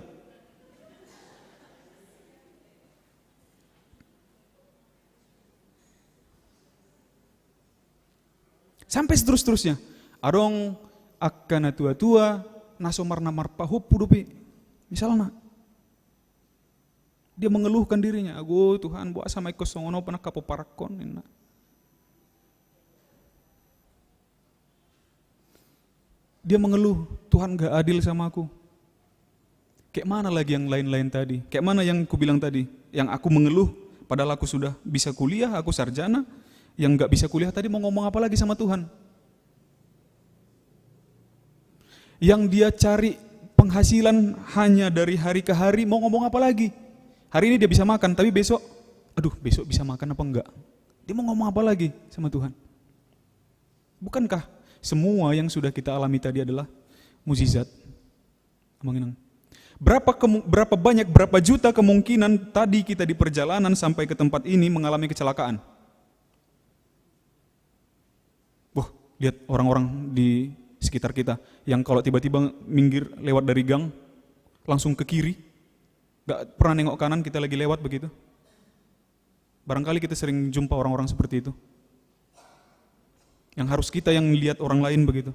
Sampai seterus-terusnya. Adong angka na tua-tua, na so marna marpahompu dope. Misalna, dia mengeluhkan dirinya, "Ago Tuhan, boasa ma ingkon songon on, pernah kapoparakon," ninna. Dia mengeluh, "Tuhan gak adil sama aku." Kayak mana lagi yang lain-lain tadi? Kayak mana yang kubilang tadi? Yang aku mengeluh, padahal aku sudah bisa kuliah, aku sarjana. Yang gak bisa kuliah tadi mau ngomong apa lagi sama Tuhan? Yang dia cari penghasilan hanya dari hari ke hari, mau ngomong apa lagi? Hari ini dia bisa makan, tapi besok, "Aduh, besok bisa makan apa enggak?" Dia mau ngomong apa lagi sama Tuhan? Bukankah semua yang sudah kita alami tadi adalah mujizat? Amang Inang. Berapa, kemu- berapa banyak, berapa juta kemungkinan tadi kita di perjalanan sampai ke tempat ini mengalami kecelakaan? Wah, lihat orang-orang di sekitar kita yang kalau tiba-tiba minggir lewat dari gang, langsung ke kiri, nggak pernah nengok kanan, kita lagi lewat begitu. Barangkali kita sering jumpa orang-orang seperti itu. Yang harus kita yang lihat orang lain begitu.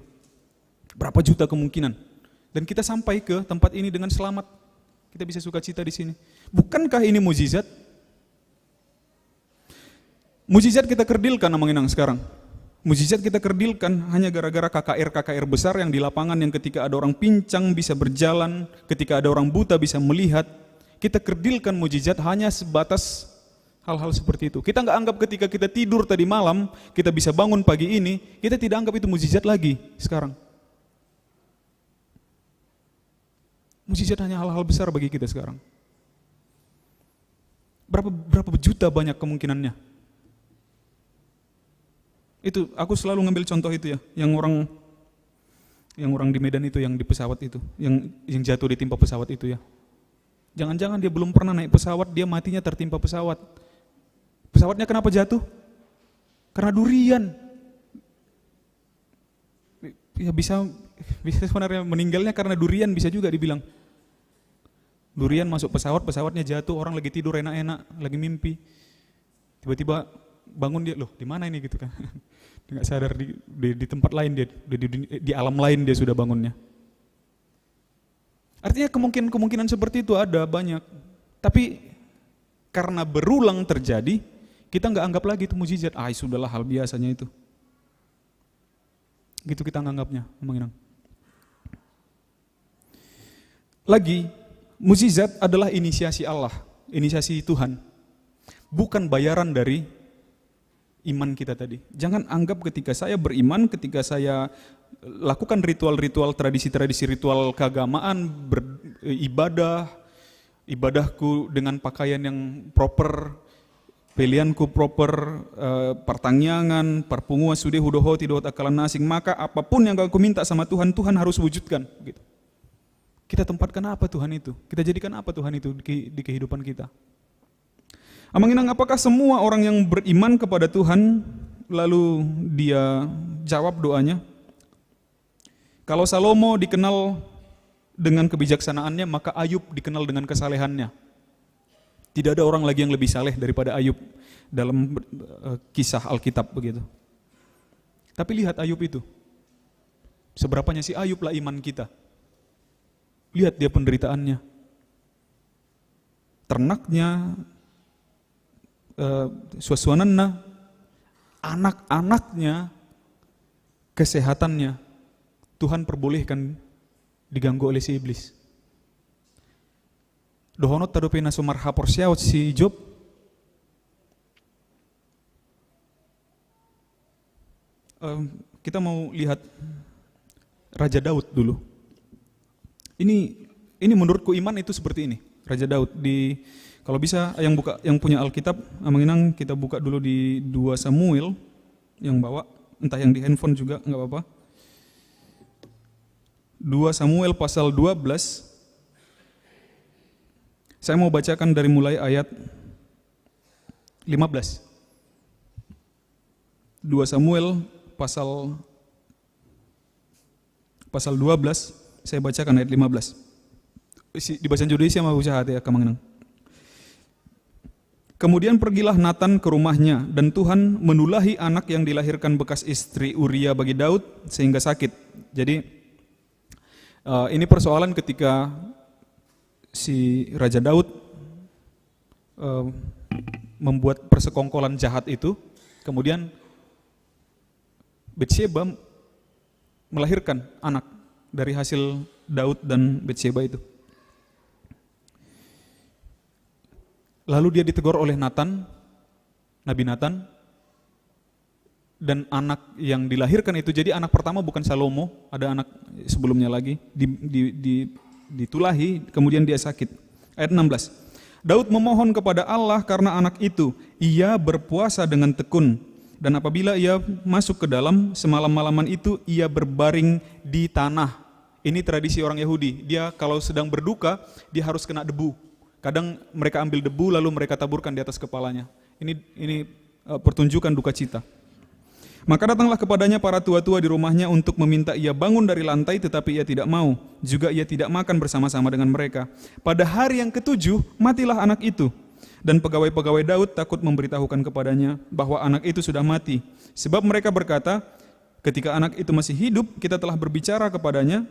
Berapa juta kemungkinan. Dan kita sampai ke tempat ini dengan selamat. Kita bisa sukacita di sini. Bukankah ini mujizat? Mujizat kita kerdilkan, Amang Inang, sekarang. Mujizat kita kerdilkan hanya gara-gara K K R-K K R besar yang di lapangan, yang ketika ada orang pincang bisa berjalan, ketika ada orang buta bisa melihat. Kita kerdilkan mujizat hanya sebatas hal-hal seperti itu. Kita nggak anggap ketika kita tidur tadi malam, kita bisa bangun pagi ini, kita tidak anggap itu mujizat lagi sekarang. Mujizat hanya hal-hal besar bagi kita sekarang. Berapa, berapa juta banyak kemungkinannya. Itu, aku selalu ngambil contoh itu ya, yang orang, yang orang di Medan itu, yang di pesawat itu, yang, yang jatuh ditimpa pesawat itu ya. Jangan-jangan dia belum pernah naik pesawat, dia matinya tertimpa pesawat. Pesawatnya kenapa jatuh? Karena durian. Ya bisa, bisa sebenarnya meninggalnya karena durian, bisa juga dibilang. Durian masuk pesawat, pesawatnya jatuh, orang lagi tidur enak-enak, lagi mimpi. Tiba-tiba bangun dia, "Loh, di mana ini?" gitu kan. Dia nggak sadar, di, di, di tempat lain dia, di, di, di, di alam lain dia sudah bangunnya. Artinya kemungkinan-kemungkinan seperti itu ada banyak. Tapi karena berulang terjadi, kita nggak anggap lagi itu mujizat. "Ah, sudahlah, hal biasanya itu." Gitu kita nganggapnya, Amang Inang. Lagi, mujizat adalah inisiasi Allah, inisiasi Tuhan. Bukan bayaran dari iman kita tadi. Jangan anggap ketika saya beriman, ketika saya lakukan ritual-ritual, tradisi-tradisi ritual keagamaan, ber-, ibadah, ibadahku dengan pakaian yang proper, peleanku proper, eh, partangiangan, parpunguan, sude hudohoti dohot angka na asing, maka apapun yang aku minta sama Tuhan, Tuhan harus wujudkan. Gitu. Kita tempatkan apa Tuhan itu? Kita jadikan apa Tuhan itu di, di kehidupan kita? Amang Inang, apakah semua orang yang beriman kepada Tuhan lalu dia jawab doanya? Kalau Salomo dikenal dengan kebijaksanaannya, maka Ayub dikenal dengan kesalehannya. Tidak ada orang lagi yang lebih saleh daripada Ayub dalam, eh, kisah Alkitab begitu. Tapi lihat Ayub itu. Seberapanya si Ayub lah iman kita. Lihat dia penderitaannya. Ternaknya, eh, suansuananna, anak-anaknya, kesehatannya, Tuhan perbolehkan diganggu oleh si iblis. Dohononta dope na so marhaporseaon si Job. Em, kita mau lihat Raja Daud dulu. Ini, ini menurutku iman itu seperti ini. Raja Daud di, kalau bisa yang buka, yang punya Alkitab, Amang Inang, kita buka dulu di dua Samuel yang bawa, entah yang di handphone juga, nggak apa-apa. Dua Samuel pasal dua belas. Saya mau bacakan dari mulai ayat lima belas. Dua Samuel pasal, pasal dua belas, saya bacakan ayat lima belas. Isi, di bahasa Indonesia mau usaha ya, Amang Inang. Kemudian pergilah Nathan ke rumahnya, dan Tuhan menulahi anak yang dilahirkan bekas istri Uria bagi Daud, sehingga sakit. Jadi, eh, ini persoalan ketika si Raja Daud, eh, membuat persekongkolan jahat itu, kemudian Batseba melahirkan anak dari hasil Daud dan Batseba itu. Lalu dia ditegur oleh Nathan, Nabi Nathan, dan anak yang dilahirkan itu, jadi anak pertama bukan Salomo, ada anak sebelumnya lagi, di, di, di, ditulahi, kemudian dia sakit. Ayat enam belas. Daud memohon kepada Allah karena anak itu. Ia berpuasa dengan tekun. Dan apabila ia masuk ke dalam, semalam-malaman itu ia berbaring di tanah. Ini tradisi orang Yahudi. Dia kalau sedang berduka, dia harus kena debu. Kadang mereka ambil debu lalu mereka taburkan di atas kepalanya. Ini ini eh, pertunjukan duka cita. Maka datanglah kepadanya para tua-tua di rumahnya untuk meminta ia bangun dari lantai, tetapi ia tidak mau. Juga ia tidak makan bersama-sama dengan mereka. Pada hari yang ketujuh, matilah anak itu. Dan pegawai-pegawai Daud takut memberitahukan kepadanya bahwa anak itu sudah mati. Sebab mereka berkata, "Ketika anak itu masih hidup, kita telah berbicara kepadanya,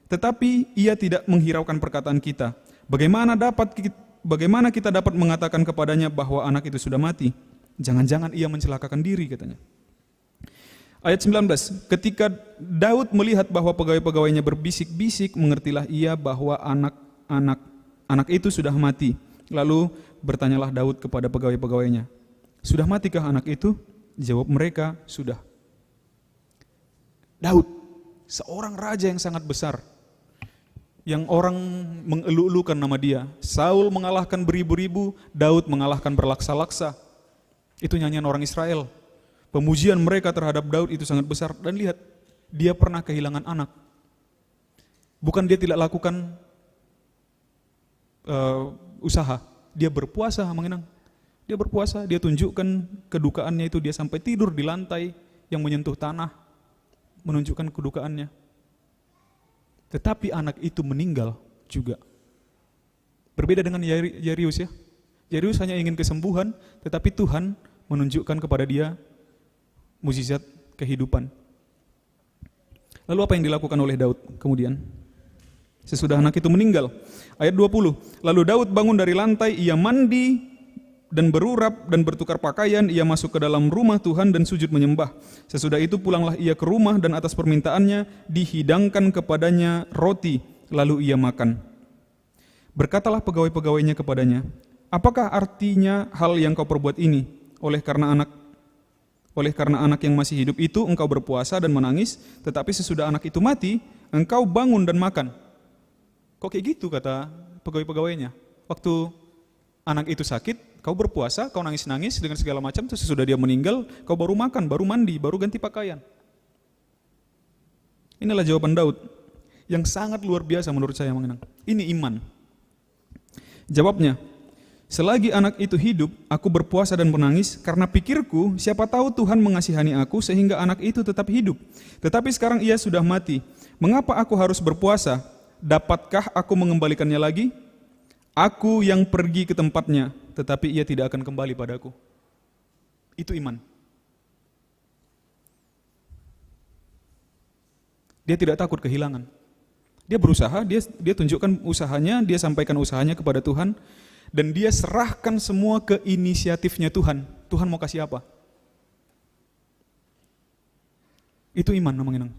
tetapi ia tidak menghiraukan perkataan kita. Bagaimana dapat kit-, bagaimana kita dapat mengatakan kepadanya bahwa anak itu sudah mati? Jangan-jangan ia mencelakakan diri," katanya. Ayat sembilan belas, ketika Daud melihat bahwa pegawai-pegawainya berbisik-bisik, mengertilah ia bahwa anak-anak anak itu sudah mati. Lalu bertanyalah Daud kepada pegawai-pegawainya, "Sudah matikah anak itu?" Jawab mereka, "Sudah." Daud, seorang raja yang sangat besar, yang orang mengeluh-eluhkan nama dia. Saul mengalahkan beribu-ribu, Daud mengalahkan berlaksa-laksa. Itu nyanyian orang Israel. Pemujian mereka terhadap Daud itu sangat besar. Dan lihat, dia pernah kehilangan anak. Bukan dia tidak lakukan eh, usaha. Dia berpuasa, Amang Inang. Dia berpuasa, dia tunjukkan kedukaannya itu, dia sampai tidur di lantai yang menyentuh tanah, menunjukkan kedukaannya. Tetapi anak itu meninggal juga. Berbeda dengan Yari-, Yarius, ya. Yarius hanya ingin kesembuhan, tetapi Tuhan menunjukkan kepada dia mujizat kehidupan. Lalu apa yang dilakukan oleh Daud kemudian? Sesudah anak itu meninggal. Ayat dua puluh. Lalu Daud bangun dari lantai, ia mandi dan berurap dan bertukar pakaian, ia masuk ke dalam rumah Tuhan dan sujud menyembah. Sesudah itu pulanglah ia ke rumah dan atas permintaannya dihidangkan kepadanya roti, lalu ia makan. Berkatalah pegawai-pegawainya kepadanya, "Apakah artinya hal yang kau perbuat ini? Oleh karena anak Oleh karena anak yang masih hidup itu engkau berpuasa dan menangis, tetapi sesudah anak itu mati, engkau bangun dan makan." Kok kayak gitu, kata pegawai-pegawainya. Waktu anak itu sakit, kau berpuasa, kau nangis-nangis dengan segala macam, terus sesudah dia meninggal, kau baru makan, baru mandi, baru ganti pakaian. Inilah jawaban Daud yang sangat luar biasa menurut saya, Amang Inang. Ini iman. Jawabnya, "Selagi anak itu hidup, aku berpuasa dan menangis, karena pikirku, siapa tahu Tuhan mengasihani aku sehingga anak itu tetap hidup. Tetapi sekarang ia sudah mati. Mengapa aku harus berpuasa? Dapatkah aku mengembalikannya lagi? Aku yang pergi ke tempatnya, tetapi ia tidak akan kembali padaku." Itu iman. Dia tidak takut kehilangan. Dia berusaha, dia dia tunjukkan usahanya, dia sampaikan usahanya kepada Tuhan, dan dia serahkan semua ke inisiatifnya Tuhan. Tuhan mau kasih apa? Itu iman, Amang Inang.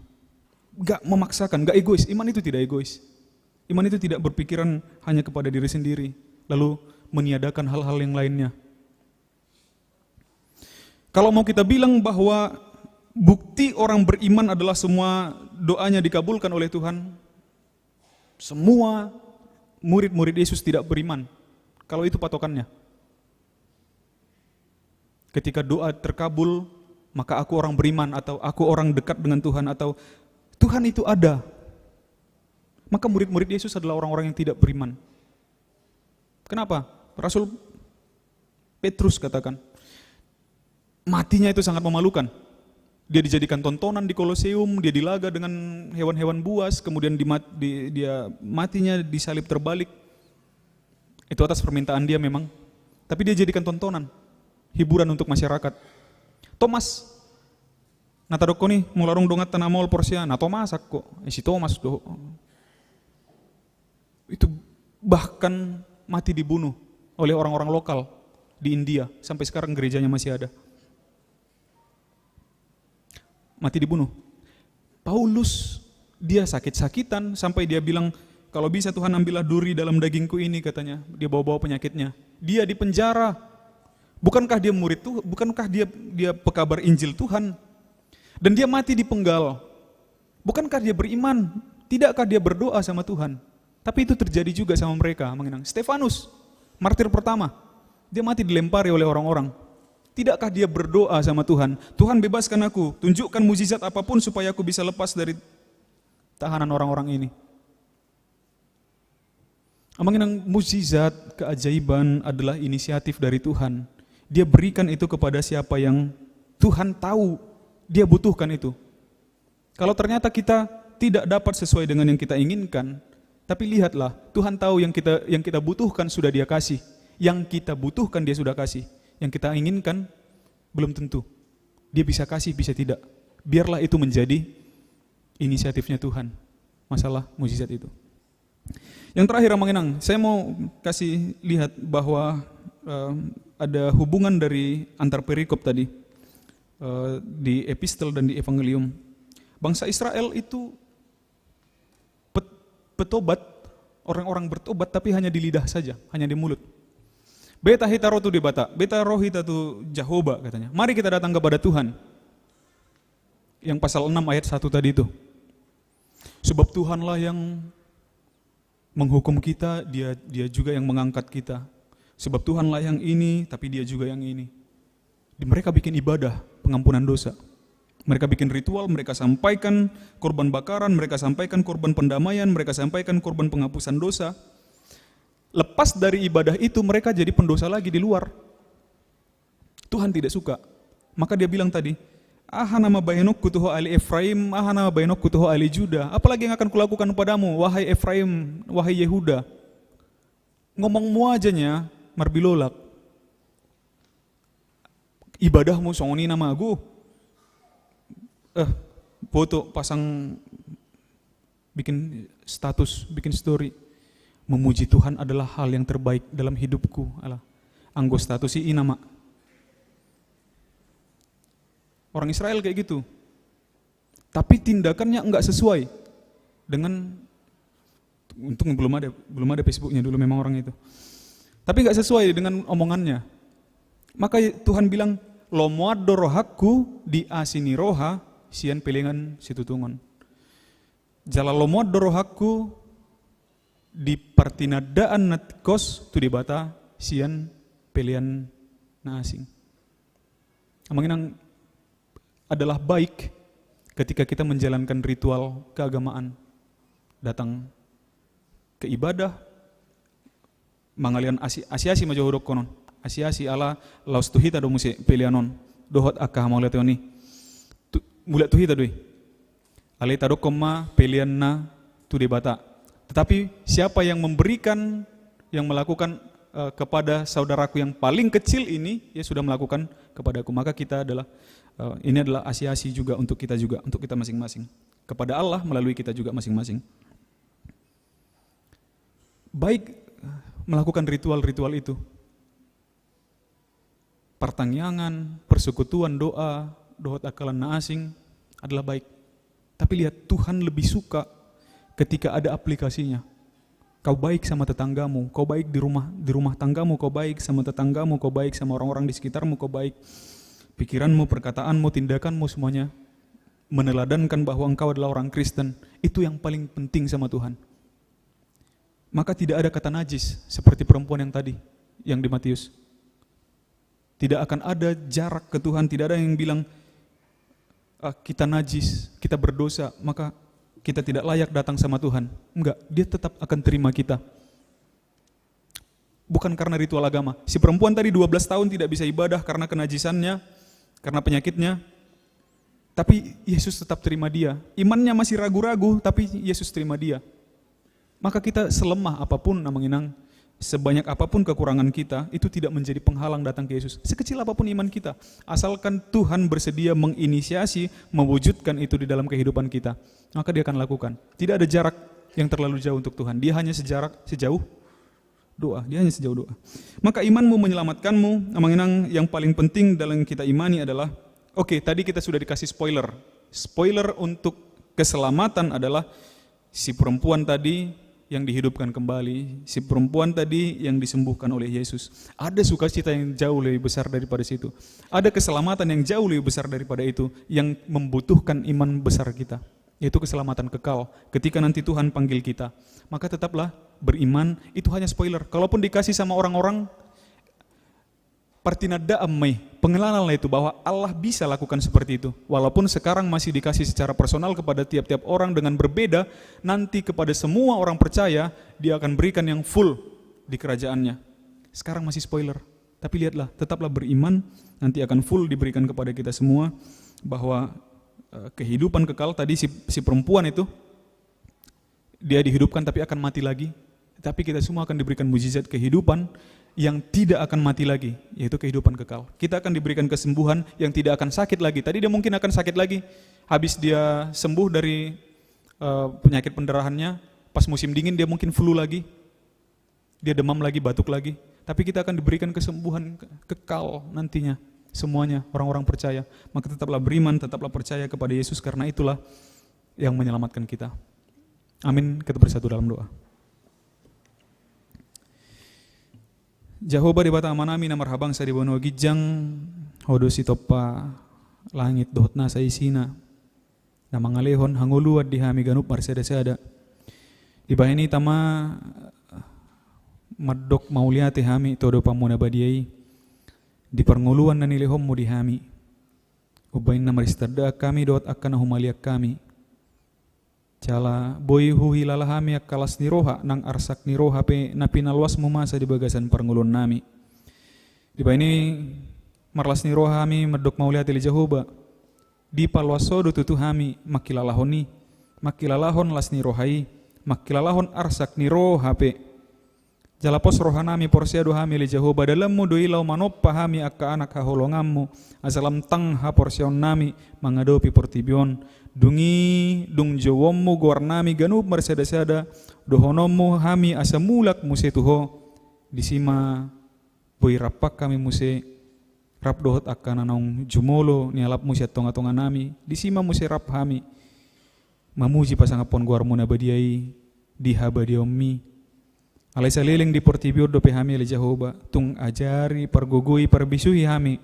Gak memaksakan, gak egois. Iman itu tidak egois. Iman itu tidak berpikiran hanya kepada diri sendiri, lalu meniadakan hal-hal yang lainnya. Kalau mau kita bilang bahwa bukti orang beriman adalah semua doanya dikabulkan oleh Tuhan, semua murid-murid Yesus tidak beriman. Kalau itu patokannya. Ketika doa terkabul, maka aku orang beriman, atau aku orang dekat dengan Tuhan, atau Tuhan itu ada. Maka murid-murid Yesus adalah orang-orang yang tidak beriman. Kenapa? Rasul Petrus katakan, matinya itu sangat memalukan. Dia dijadikan tontonan di Koloseum, dia dilaga dengan hewan-hewan buas, kemudian di, di, dia matinya disalib terbalik. Itu atas permintaan dia memang. Tapi dia jadikan tontonan, hiburan untuk masyarakat. Tomas, na tadok i, molo adong dongan tanamol porsea, na Tomas anggo, eh, si Tomas do. Itu bahkan mati dibunuh oleh orang-orang lokal di India. Sampai sekarang gerejanya masih ada. Mati dibunuh. Paulus, dia sakit-sakitan sampai dia bilang, "Kalau bisa Tuhan, ambillah duri dalam dagingku ini," katanya. Dia bawa-bawa penyakitnya. Dia di penjara. Bukankah dia murid Tuhan? Bukankah dia dia pekabar Injil Tuhan? Dan dia mati di penggal. Bukankah dia beriman? Tidakkah dia berdoa sama Tuhan? Tapi itu terjadi juga sama mereka, Amang Inang. Stefanus, martir pertama, dia mati dilempari oleh orang-orang. Tidakkah dia berdoa sama Tuhan, "Tuhan, bebaskan aku, tunjukkan mujizat apapun supaya aku bisa lepas dari tahanan orang-orang ini"? Amang inang, mujizat, keajaiban adalah inisiatif dari Tuhan. Dia berikan itu kepada siapa yang Tuhan tahu dia butuhkan itu. Kalau ternyata kita tidak dapat sesuai dengan yang kita inginkan, tapi lihatlah, Tuhan tahu yang kita, yang kita butuhkan sudah Dia kasih. Yang kita butuhkan Dia sudah kasih. Yang kita inginkan belum tentu. Dia bisa kasih, bisa tidak. Biarlah itu menjadi inisiatifnya Tuhan. Masalah mujizat itu. Yang terakhir, Amang Inang, saya mau kasih lihat bahwa, eh, ada hubungan dari antar perikop tadi, eh, di epistel dan di evangelium. Bangsa Israel itu pet-, petobat, orang-orang bertobat, tapi hanya di lidah saja, hanya di mulut. Beta hita ro tu Debata, beta ro hita tu Jahowa, katanya. Mari kita datang kepada Tuhan. Yang pasal enam ayat satu tadi itu. Sebab Tuhanlah yang menghukum kita, dia, dia juga yang mengangkat kita. Sebab Tuhanlah yang ini, tapi dia juga yang ini. Di, mereka bikin ibadah pengampunan dosa. Mereka bikin ritual, mereka sampaikan korban bakaran, mereka sampaikan korban pendamaian, mereka sampaikan korban penghapusan dosa. Lepas dari ibadah itu, mereka jadi pendosa lagi di luar. Tuhan tidak suka. Maka Dia bilang tadi, "Aha nama bahenonku tu ho ale Efraim, aha nama bahenonku tu ho ale Juda? Apalagi yang akan kulakukan padamu, wahai Efraim, wahai Yehuda?" Ngomongmu aja nya marbilolak. Ibadahmu songon i nama agu. Eh, foto pasang, bikin status, bikin story. Memuji Tuhan adalah hal yang terbaik dalam hidupku. Alah. Anggo status i, i nama. Orang Israel kayak gitu. Tapi tindakannya nggak sesuai dengan, untung belum ada, belum ada Facebooknya dulu memang orang itu. Tapi nggak sesuai dengan omongannya. Maka Tuhan bilang, "Lomoan do rohangku di asi ni roha sian pelean situtungon. Jala lomoan do rohangku di partinandaan na tingkos tu Debata sian pelean na asing." Amang inang, adalah baik ketika kita menjalankan ritual keagamaan, datang ke ibadah, mangalean asi-, asi-asi ma jo hudokkon on. Asi-asi ala laos tu hita do muse pelean on dohot angka hamauliateon i. Tu, mauliate tu hita do i. Alai tadokkon ma peleanna tu Debata. Tetapi siapa yang memberikan, yang melakukan, eh, kepada saudaraku yang paling kecil ini, ia sudah melakukan kepadaku. Maka kita adalah, eh, ini adalah asi-asi juga untuk kita juga, untuk kita masing-masing. Kepada Allah melalui kita juga masing-masing. Baik, eh, melakukan ritual-ritual itu. Partangiangan, persekutuan, doa, dohot angka na asing adalah baik. Tapi lihat, Tuhan lebih suka ketika ada aplikasinya. Kau baik sama tetanggamu, kau baik di rumah, di rumah tanggamu, kau baik sama tetanggamu, kau baik sama orang-orang di sekitarmu, kau baik pikiranmu, perkataanmu, tindakanmu, semuanya meneladankan bahwa engkau adalah orang Kristen. Itu yang paling penting sama Tuhan. Maka tidak ada kata najis seperti perempuan yang tadi, yang di Matius. Tidak akan ada jarak ke Tuhan, tidak ada yang bilang, "Ah, kita najis, kita berdosa, maka kita tidak layak datang sama Tuhan." Enggak, Dia tetap akan terima kita. Bukan karena ritual agama. Si perempuan tadi dua belas tahun tidak bisa ibadah karena kenajisannya, karena penyakitnya. Tapi Yesus tetap terima dia. Imannya masih ragu-ragu, tapi Yesus terima dia. Maka kita selemah apapun, Amang Inang, sebanyak apapun kekurangan kita, itu tidak menjadi penghalang datang ke Yesus. Sekecil apapun iman kita, asalkan Tuhan bersedia menginisiasi, mewujudkan itu di dalam kehidupan kita, maka Dia akan lakukan. Tidak ada jarak yang terlalu jauh untuk Tuhan. Dia hanya sejarak, sejauh doa. Dia hanya sejauh doa. Maka imanmu menyelamatkanmu, Amang Inang, yang paling penting dalam kita imani adalah, oke, tadi kita sudah dikasih spoiler. Spoiler untuk keselamatan adalah si perempuan tadi yang dihidupkan kembali, si perempuan tadi yang disembuhkan oleh Yesus. Ada sukacita yang jauh lebih besar daripada situ. Ada keselamatan yang jauh lebih besar daripada itu, yang membutuhkan iman besar kita, yaitu keselamatan kekal. Ketika nanti Tuhan panggil kita, maka tetaplah beriman, itu hanya spoiler. Kalaupun dikasih sama orang-orang, partinandaan ma i. Pengenalan itu bahwa Allah bisa lakukan seperti itu. Walaupun sekarang masih dikasih secara personal kepada tiap-tiap orang dengan berbeda, nanti kepada semua orang percaya, Dia akan berikan yang full di kerajaan-Nya. Sekarang masih spoiler. Tapi lihatlah, tetaplah beriman, nanti akan full diberikan kepada kita semua, bahwa, eh, kehidupan kekal tadi si, si perempuan itu, dia dihidupkan tapi akan mati lagi. Tapi kita semua akan diberikan mujizat kehidupan yang tidak akan mati lagi, yaitu kehidupan kekal. Kita akan diberikan kesembuhan yang tidak akan sakit lagi. Tadi dia mungkin akan sakit lagi, habis dia sembuh dari, eh, penyakit pendarahannya, pas musim dingin dia mungkin flu lagi. Dia demam lagi, batuk lagi. Tapi kita akan diberikan kesembuhan ke-, kekal nantinya. Semuanya, orang-orang percaya. Maka tetaplah beriman, tetaplah percaya kepada Yesus, karena itulah yang menyelamatkan kita. Amin. Kita bersatu dalam doa. Jahowa Debata Amanami na marhabangsa di banua ginjang, Ho do sitompa langit dohot nasa isina, na mangalehon hangoluan di hami ganup marsadasada. Dibahen i tama mandok mauliate hami tu adopanmu na badia i, di parngoluan na nilehonmu di hami. Umbahen na maristandaan hami dohot angka na humaliang hami. Jala boi huhilala hami angka las ni roha nang arsak ni roha pe na pinaluasmu masa di bagasan parngoluannami. Dibahen i marlas ni roha hami mandok mauliate ale Jahowa. Dipaluas Ho do tutu hami mangkilalahon i, mangkilalahon las ni roha i, mangkilalahon arsak ni roha pe. Jala pos rohanami, porsea do hami ale Jahowa, dalanmu do i laho manompa hami angka anak haholonganmu, asa lam tang haporseaonnami mangadopi portibi on. Dung i dung jouonmu goarnami ganup marsadasada, dohononmu hami asa mulak muse tu Ho. Disi ma boi rap hami muse, rap dohot angka na naung jumolo nialapmu sian tongatonganami, disi ma muse rap hami mamuji pasangaphon goarmu na badia i di habadiaonmi. Alai saleleng di portibi on dope hami ale Jahowa, tung ajari, pargogoi, parbisuhi hami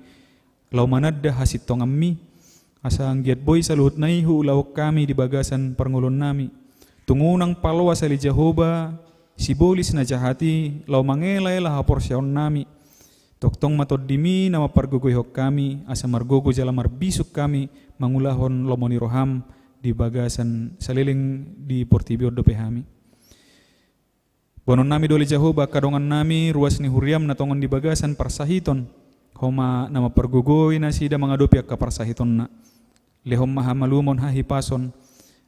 laho mananda hasintonganmi, asa anggiat boi saluhutna i huulahon hami di bagasan parngoluonnami. Tung unang paloas ale Jahowa sibolis na jahat i laho mangelaela haporseaonnami. Tongtong ma tondimi na mampargogoihon hami, asa margogo jala marbisuk hami mangulahon lomo ni roham di bagasan saleleng di portibi on dope hami. Boanonnami do ale Jahowa angka dongannami ruas ni huriam na tongon di bagasan parsahiton. Ho ma na mampargogoi nasida mangadopi angka parsahitonna. Lehon ma hamalumon, hahipason,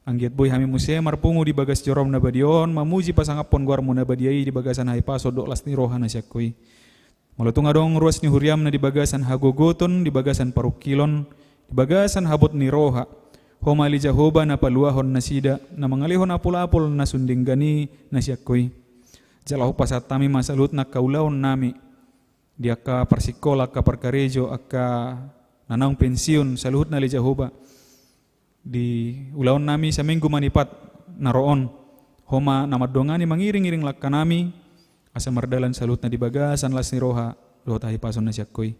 anggiat boi hami muse marpungu di bagas jorom na badia on mamuji pasangaphon goarmu na badia i di bagasan hahipason dohot las ni roha na sian Ho i. Molo tung adong ruas ni huriam na di bagasan hagogoton, di bagasan parungkilon, di bagasan habot ni roha, Ho ma ale Jahowa na paluahon nasida, na mangalehon apulapul na sun denggan i na sian Ho i. Jala hupasahat hami ma saluhutna angka ulaonnami, di angka parsingkola, angka parkarejo, angka na naung pensiun, saluhutna ale Jahowa. Di ulaonnami saminggu manipat na ro on, Ho ma na mandongani mangiringiring langkanami, asa mardalan saluhutna di bagasan las ni roha dohot hahipason na sian Ho i.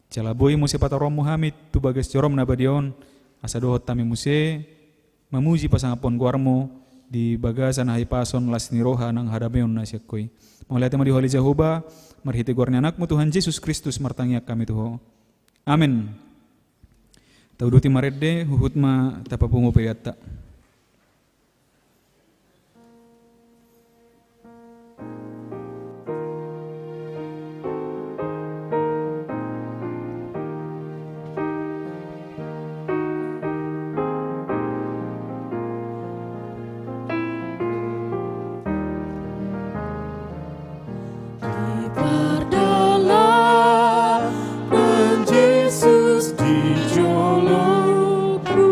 Jala boi muse pataruhonmu hami tu bagas jorom na badia on, asa dohot hami muse mamuji pasangaphon goarmu di bagasan hahipason, las ni roha nang hadameon na sian Ho i. Mauliate ma di Ho ale Jahowa, marhite goar ni Anakmu Tuhan Jesus Kristus martangiang hami tu Ho. Amen. Tauduti marende, huhut ma tapapungu peleanta. Di pardalanan Jesus di jolongku.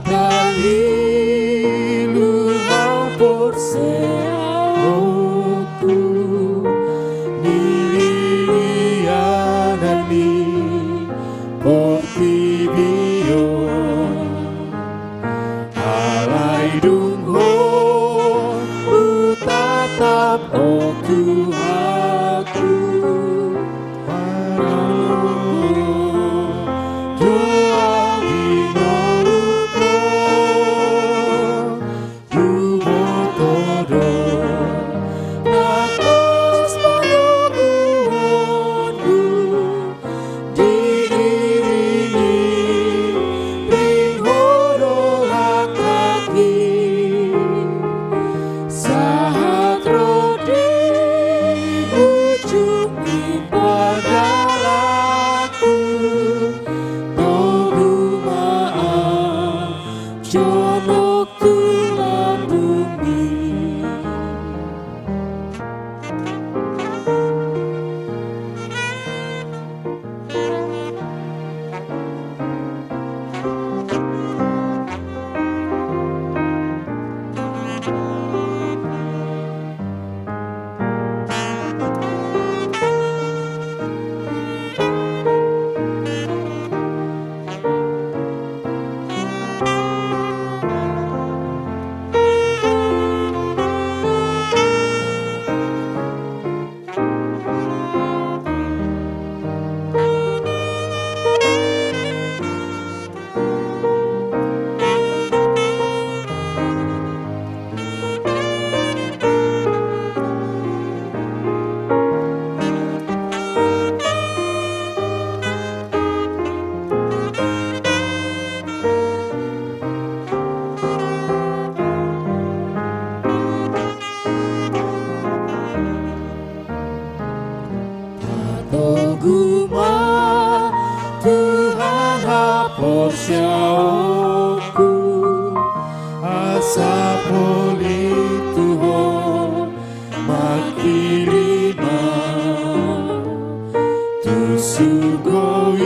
Talilu haporseaonku, nililianan ni portibi on. Alai dung ho hutatap, o Tuhanku, parrohangku, dohot di ngolungku, huboto do tangkas panoguonku di diringiring ho do langkatki, sahat ro di ujung ni pardalanku. Togu ma jonok tu lambungmi. Patogu ma Tuhan haporseaonku, asa polin tu Ho mangkirim ma. Tung surgo i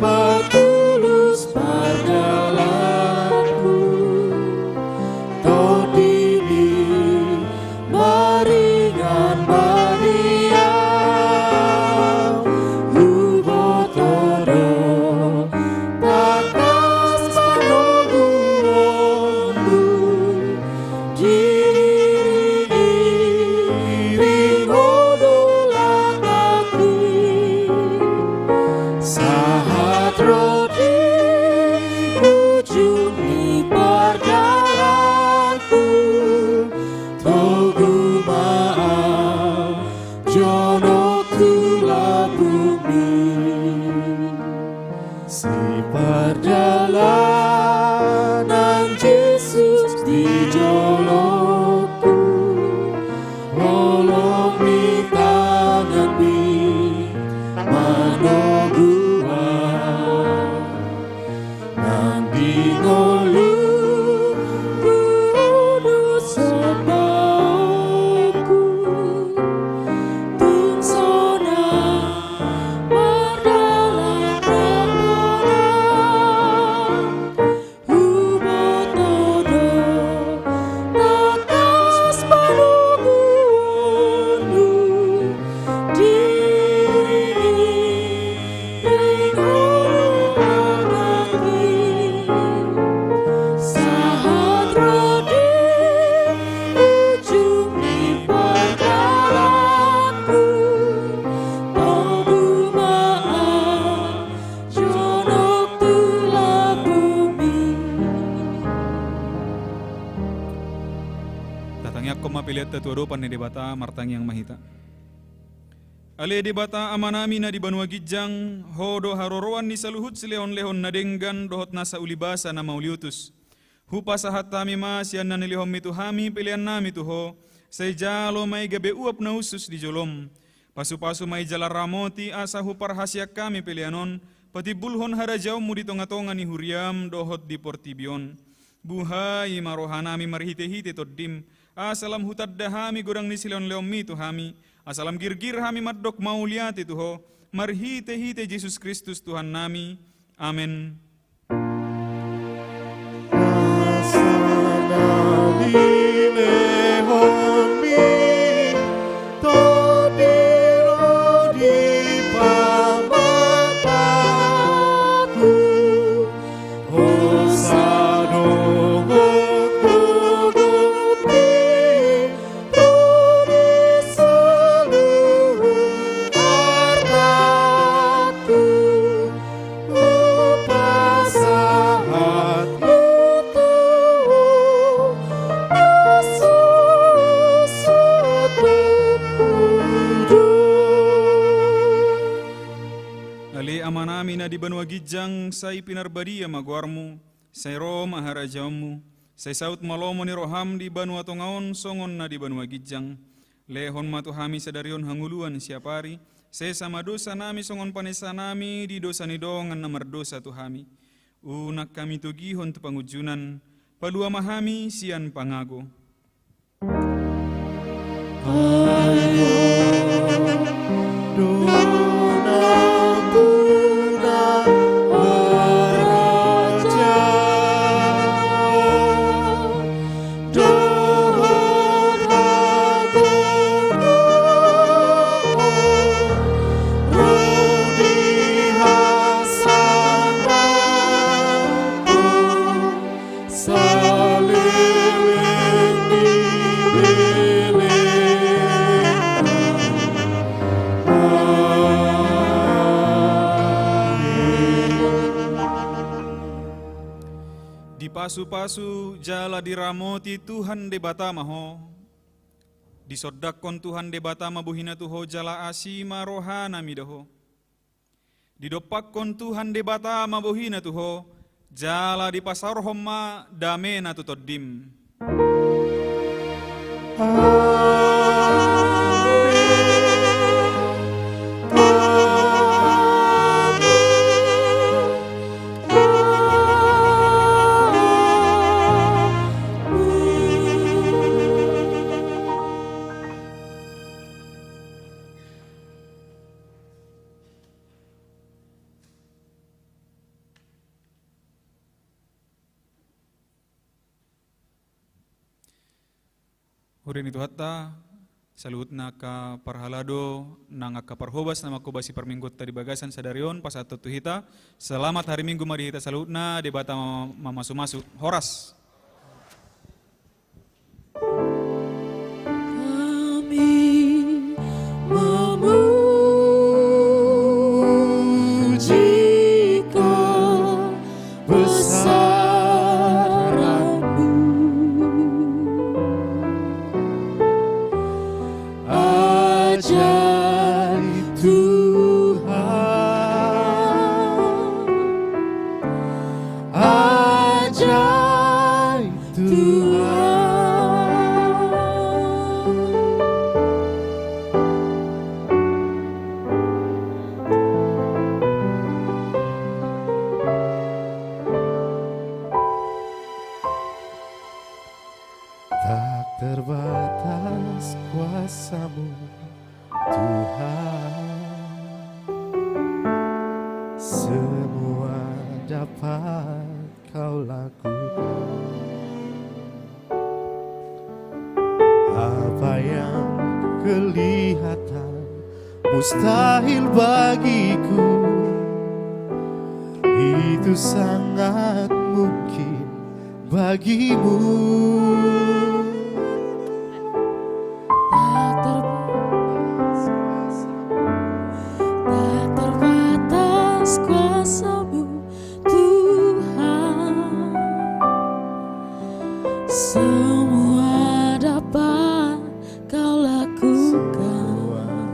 patulus pardalanku, tondimi maringan ma di ahu. Huboto do tangkas panoguonku, diiringiring Ho do langkatki, sahat ro di ujung ni pardalanku. Togu ma ahu jonok tu lambungmi. Sipardalanan Jesus di jolongku, holong ni tanganmi manogu ahu. Nang di ngolungku do sombaonku, tung sonang mardalan Ho ma. Huboto do tangkas panoguonku, diiringiring Ho do langkatki, sahat ro di ujung ni pardalanku. Togu ma ahu jonok tu lambungmi. Tatangiangkon ma peleanta tu adopan ni Debata. Martangiang ma hita. Ale Debata Amanami na di banua ginjang, Ho do haroroan ni saluhut silehonlehon na denggan dohot nasa ulibasa na mauliutus. Hupasahat hami ma sian na nilehonmi tu hami peleannami tu Ho, sai jalo ma i gabe uap na usus di jolom. Pasupasu ma i jala ramoti asa huparhaseang hami pelean on patimbulhon harajaonmu di tongatonga ni huriam dohot di portibi on. Buhai ma rohanami marhitehite Tondim, asa lam hutanda hami godang ni silehonlehonmi tu hami, asa lam girgir hami mandok mauliate tu Ho, marhitehite Jesus Kristus Tuhannami. Amen. banua ginjang, sai pinarbadia ma goarmu, sai ro ma harajaonmu, sai saut ma lomo ni roham di banua tonga on songon na di banua ginjang. Lehon ma tu hami sadari on hangoluan siapari, sesa ma dosanami songon panesanami di dosa ni dongan na mardosa tu hami. Unang hami togihon tu pangunjunan, palua ma hami sian pangago. Dipasu-pasu jala diramoti Tuhan Debata ma ho. Disondangkon Tuhan Debata ma bohina tu ho jala asi ma rohana mida ho. Didompakkon Tuhan Debata ma bohina tu ho, jala dipasaorhon ma damena tu tondim. Amen. Amen. Huria ni Tuhanta, saluhutna angka parhalado nang angka parhobas na manghobasi parmingguonta di bagasan sadari on, pasahathon tu hita. Selamat hari Minggu ma di hita saluhutna, Debata ma-, mamasu-masu. Horas. Kami memuji kebesaran-Mu. Ajaib Tuhan, ajaib Tuhan. Tak terbatas kuasa-Mu, Tuhan. Semua dapat Kau lakukan. Apa yang kelihatan mustahil bagiku, itu sangat mungkin bagi-Mu. Tak terbatas, tak terbatas kuasa-Mu, Tuhan. Semua dapat Kau lakukan.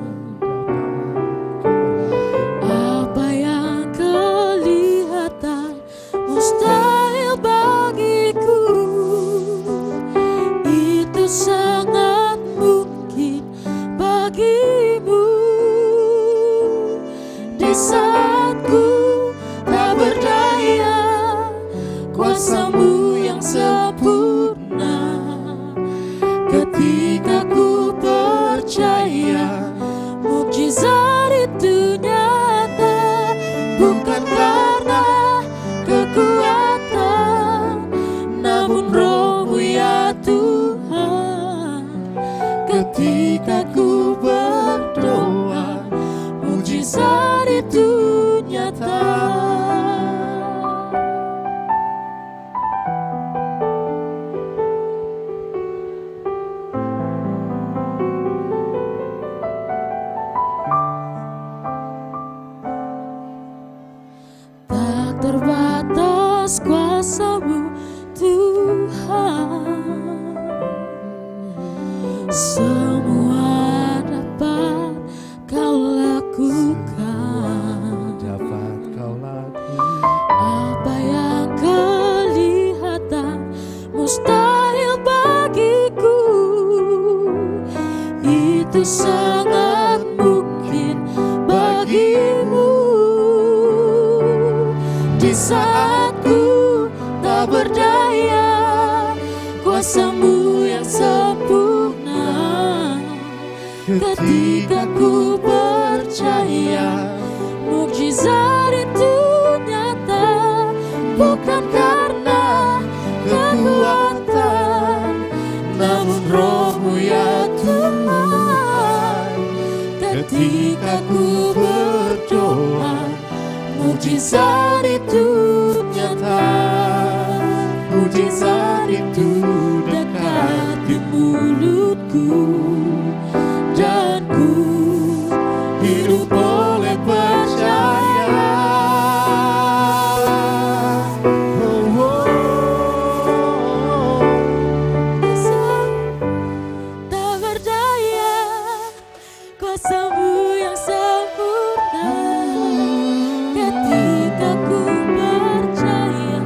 Apa yang kelihatan mustahil bagiku, itu sangat mungkin bagi-Mu. Di saat ku tak berdaya, kuasa-Mu yang sempurna. Ketika ku percaya, mukjizat itu nyata, bukan karena kekuatan, namun Roh-Mu, ya Tuhan. Ketika ku berdoa, mukjizat itu nyata. sangat mungkin bagimu. Di saat ku tak berdaya, kuasa-Mu yang sempurna. Ketika ku percaya, mukjizat itu nyata, bukan karena kekuatan, namun Roh-Mu, ya Tuhan. Ketika ku berdoa, mukjizat itu nyata, mukjizat itu dekat di mulutku, dan ku hidup oleh percaya. Oh, oh. Di saat tak berdaya, kuasa-Mu yang sempurna. Ketika ku percaya,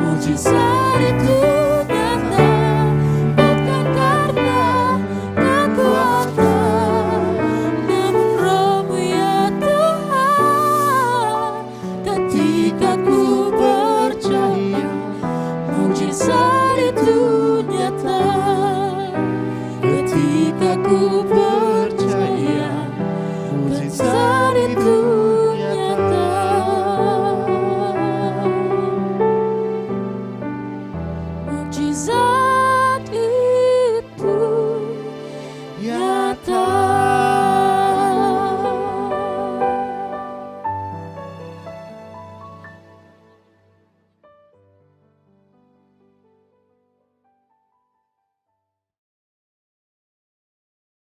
mukjizat itu nyata, bukan karena kekuatan, namun Roh-Mu, ya Tuhan. Ketika ku percaya, mukjizat itu nyata. Ketika ku percaya, mukjizat itu nyata. Mukjizat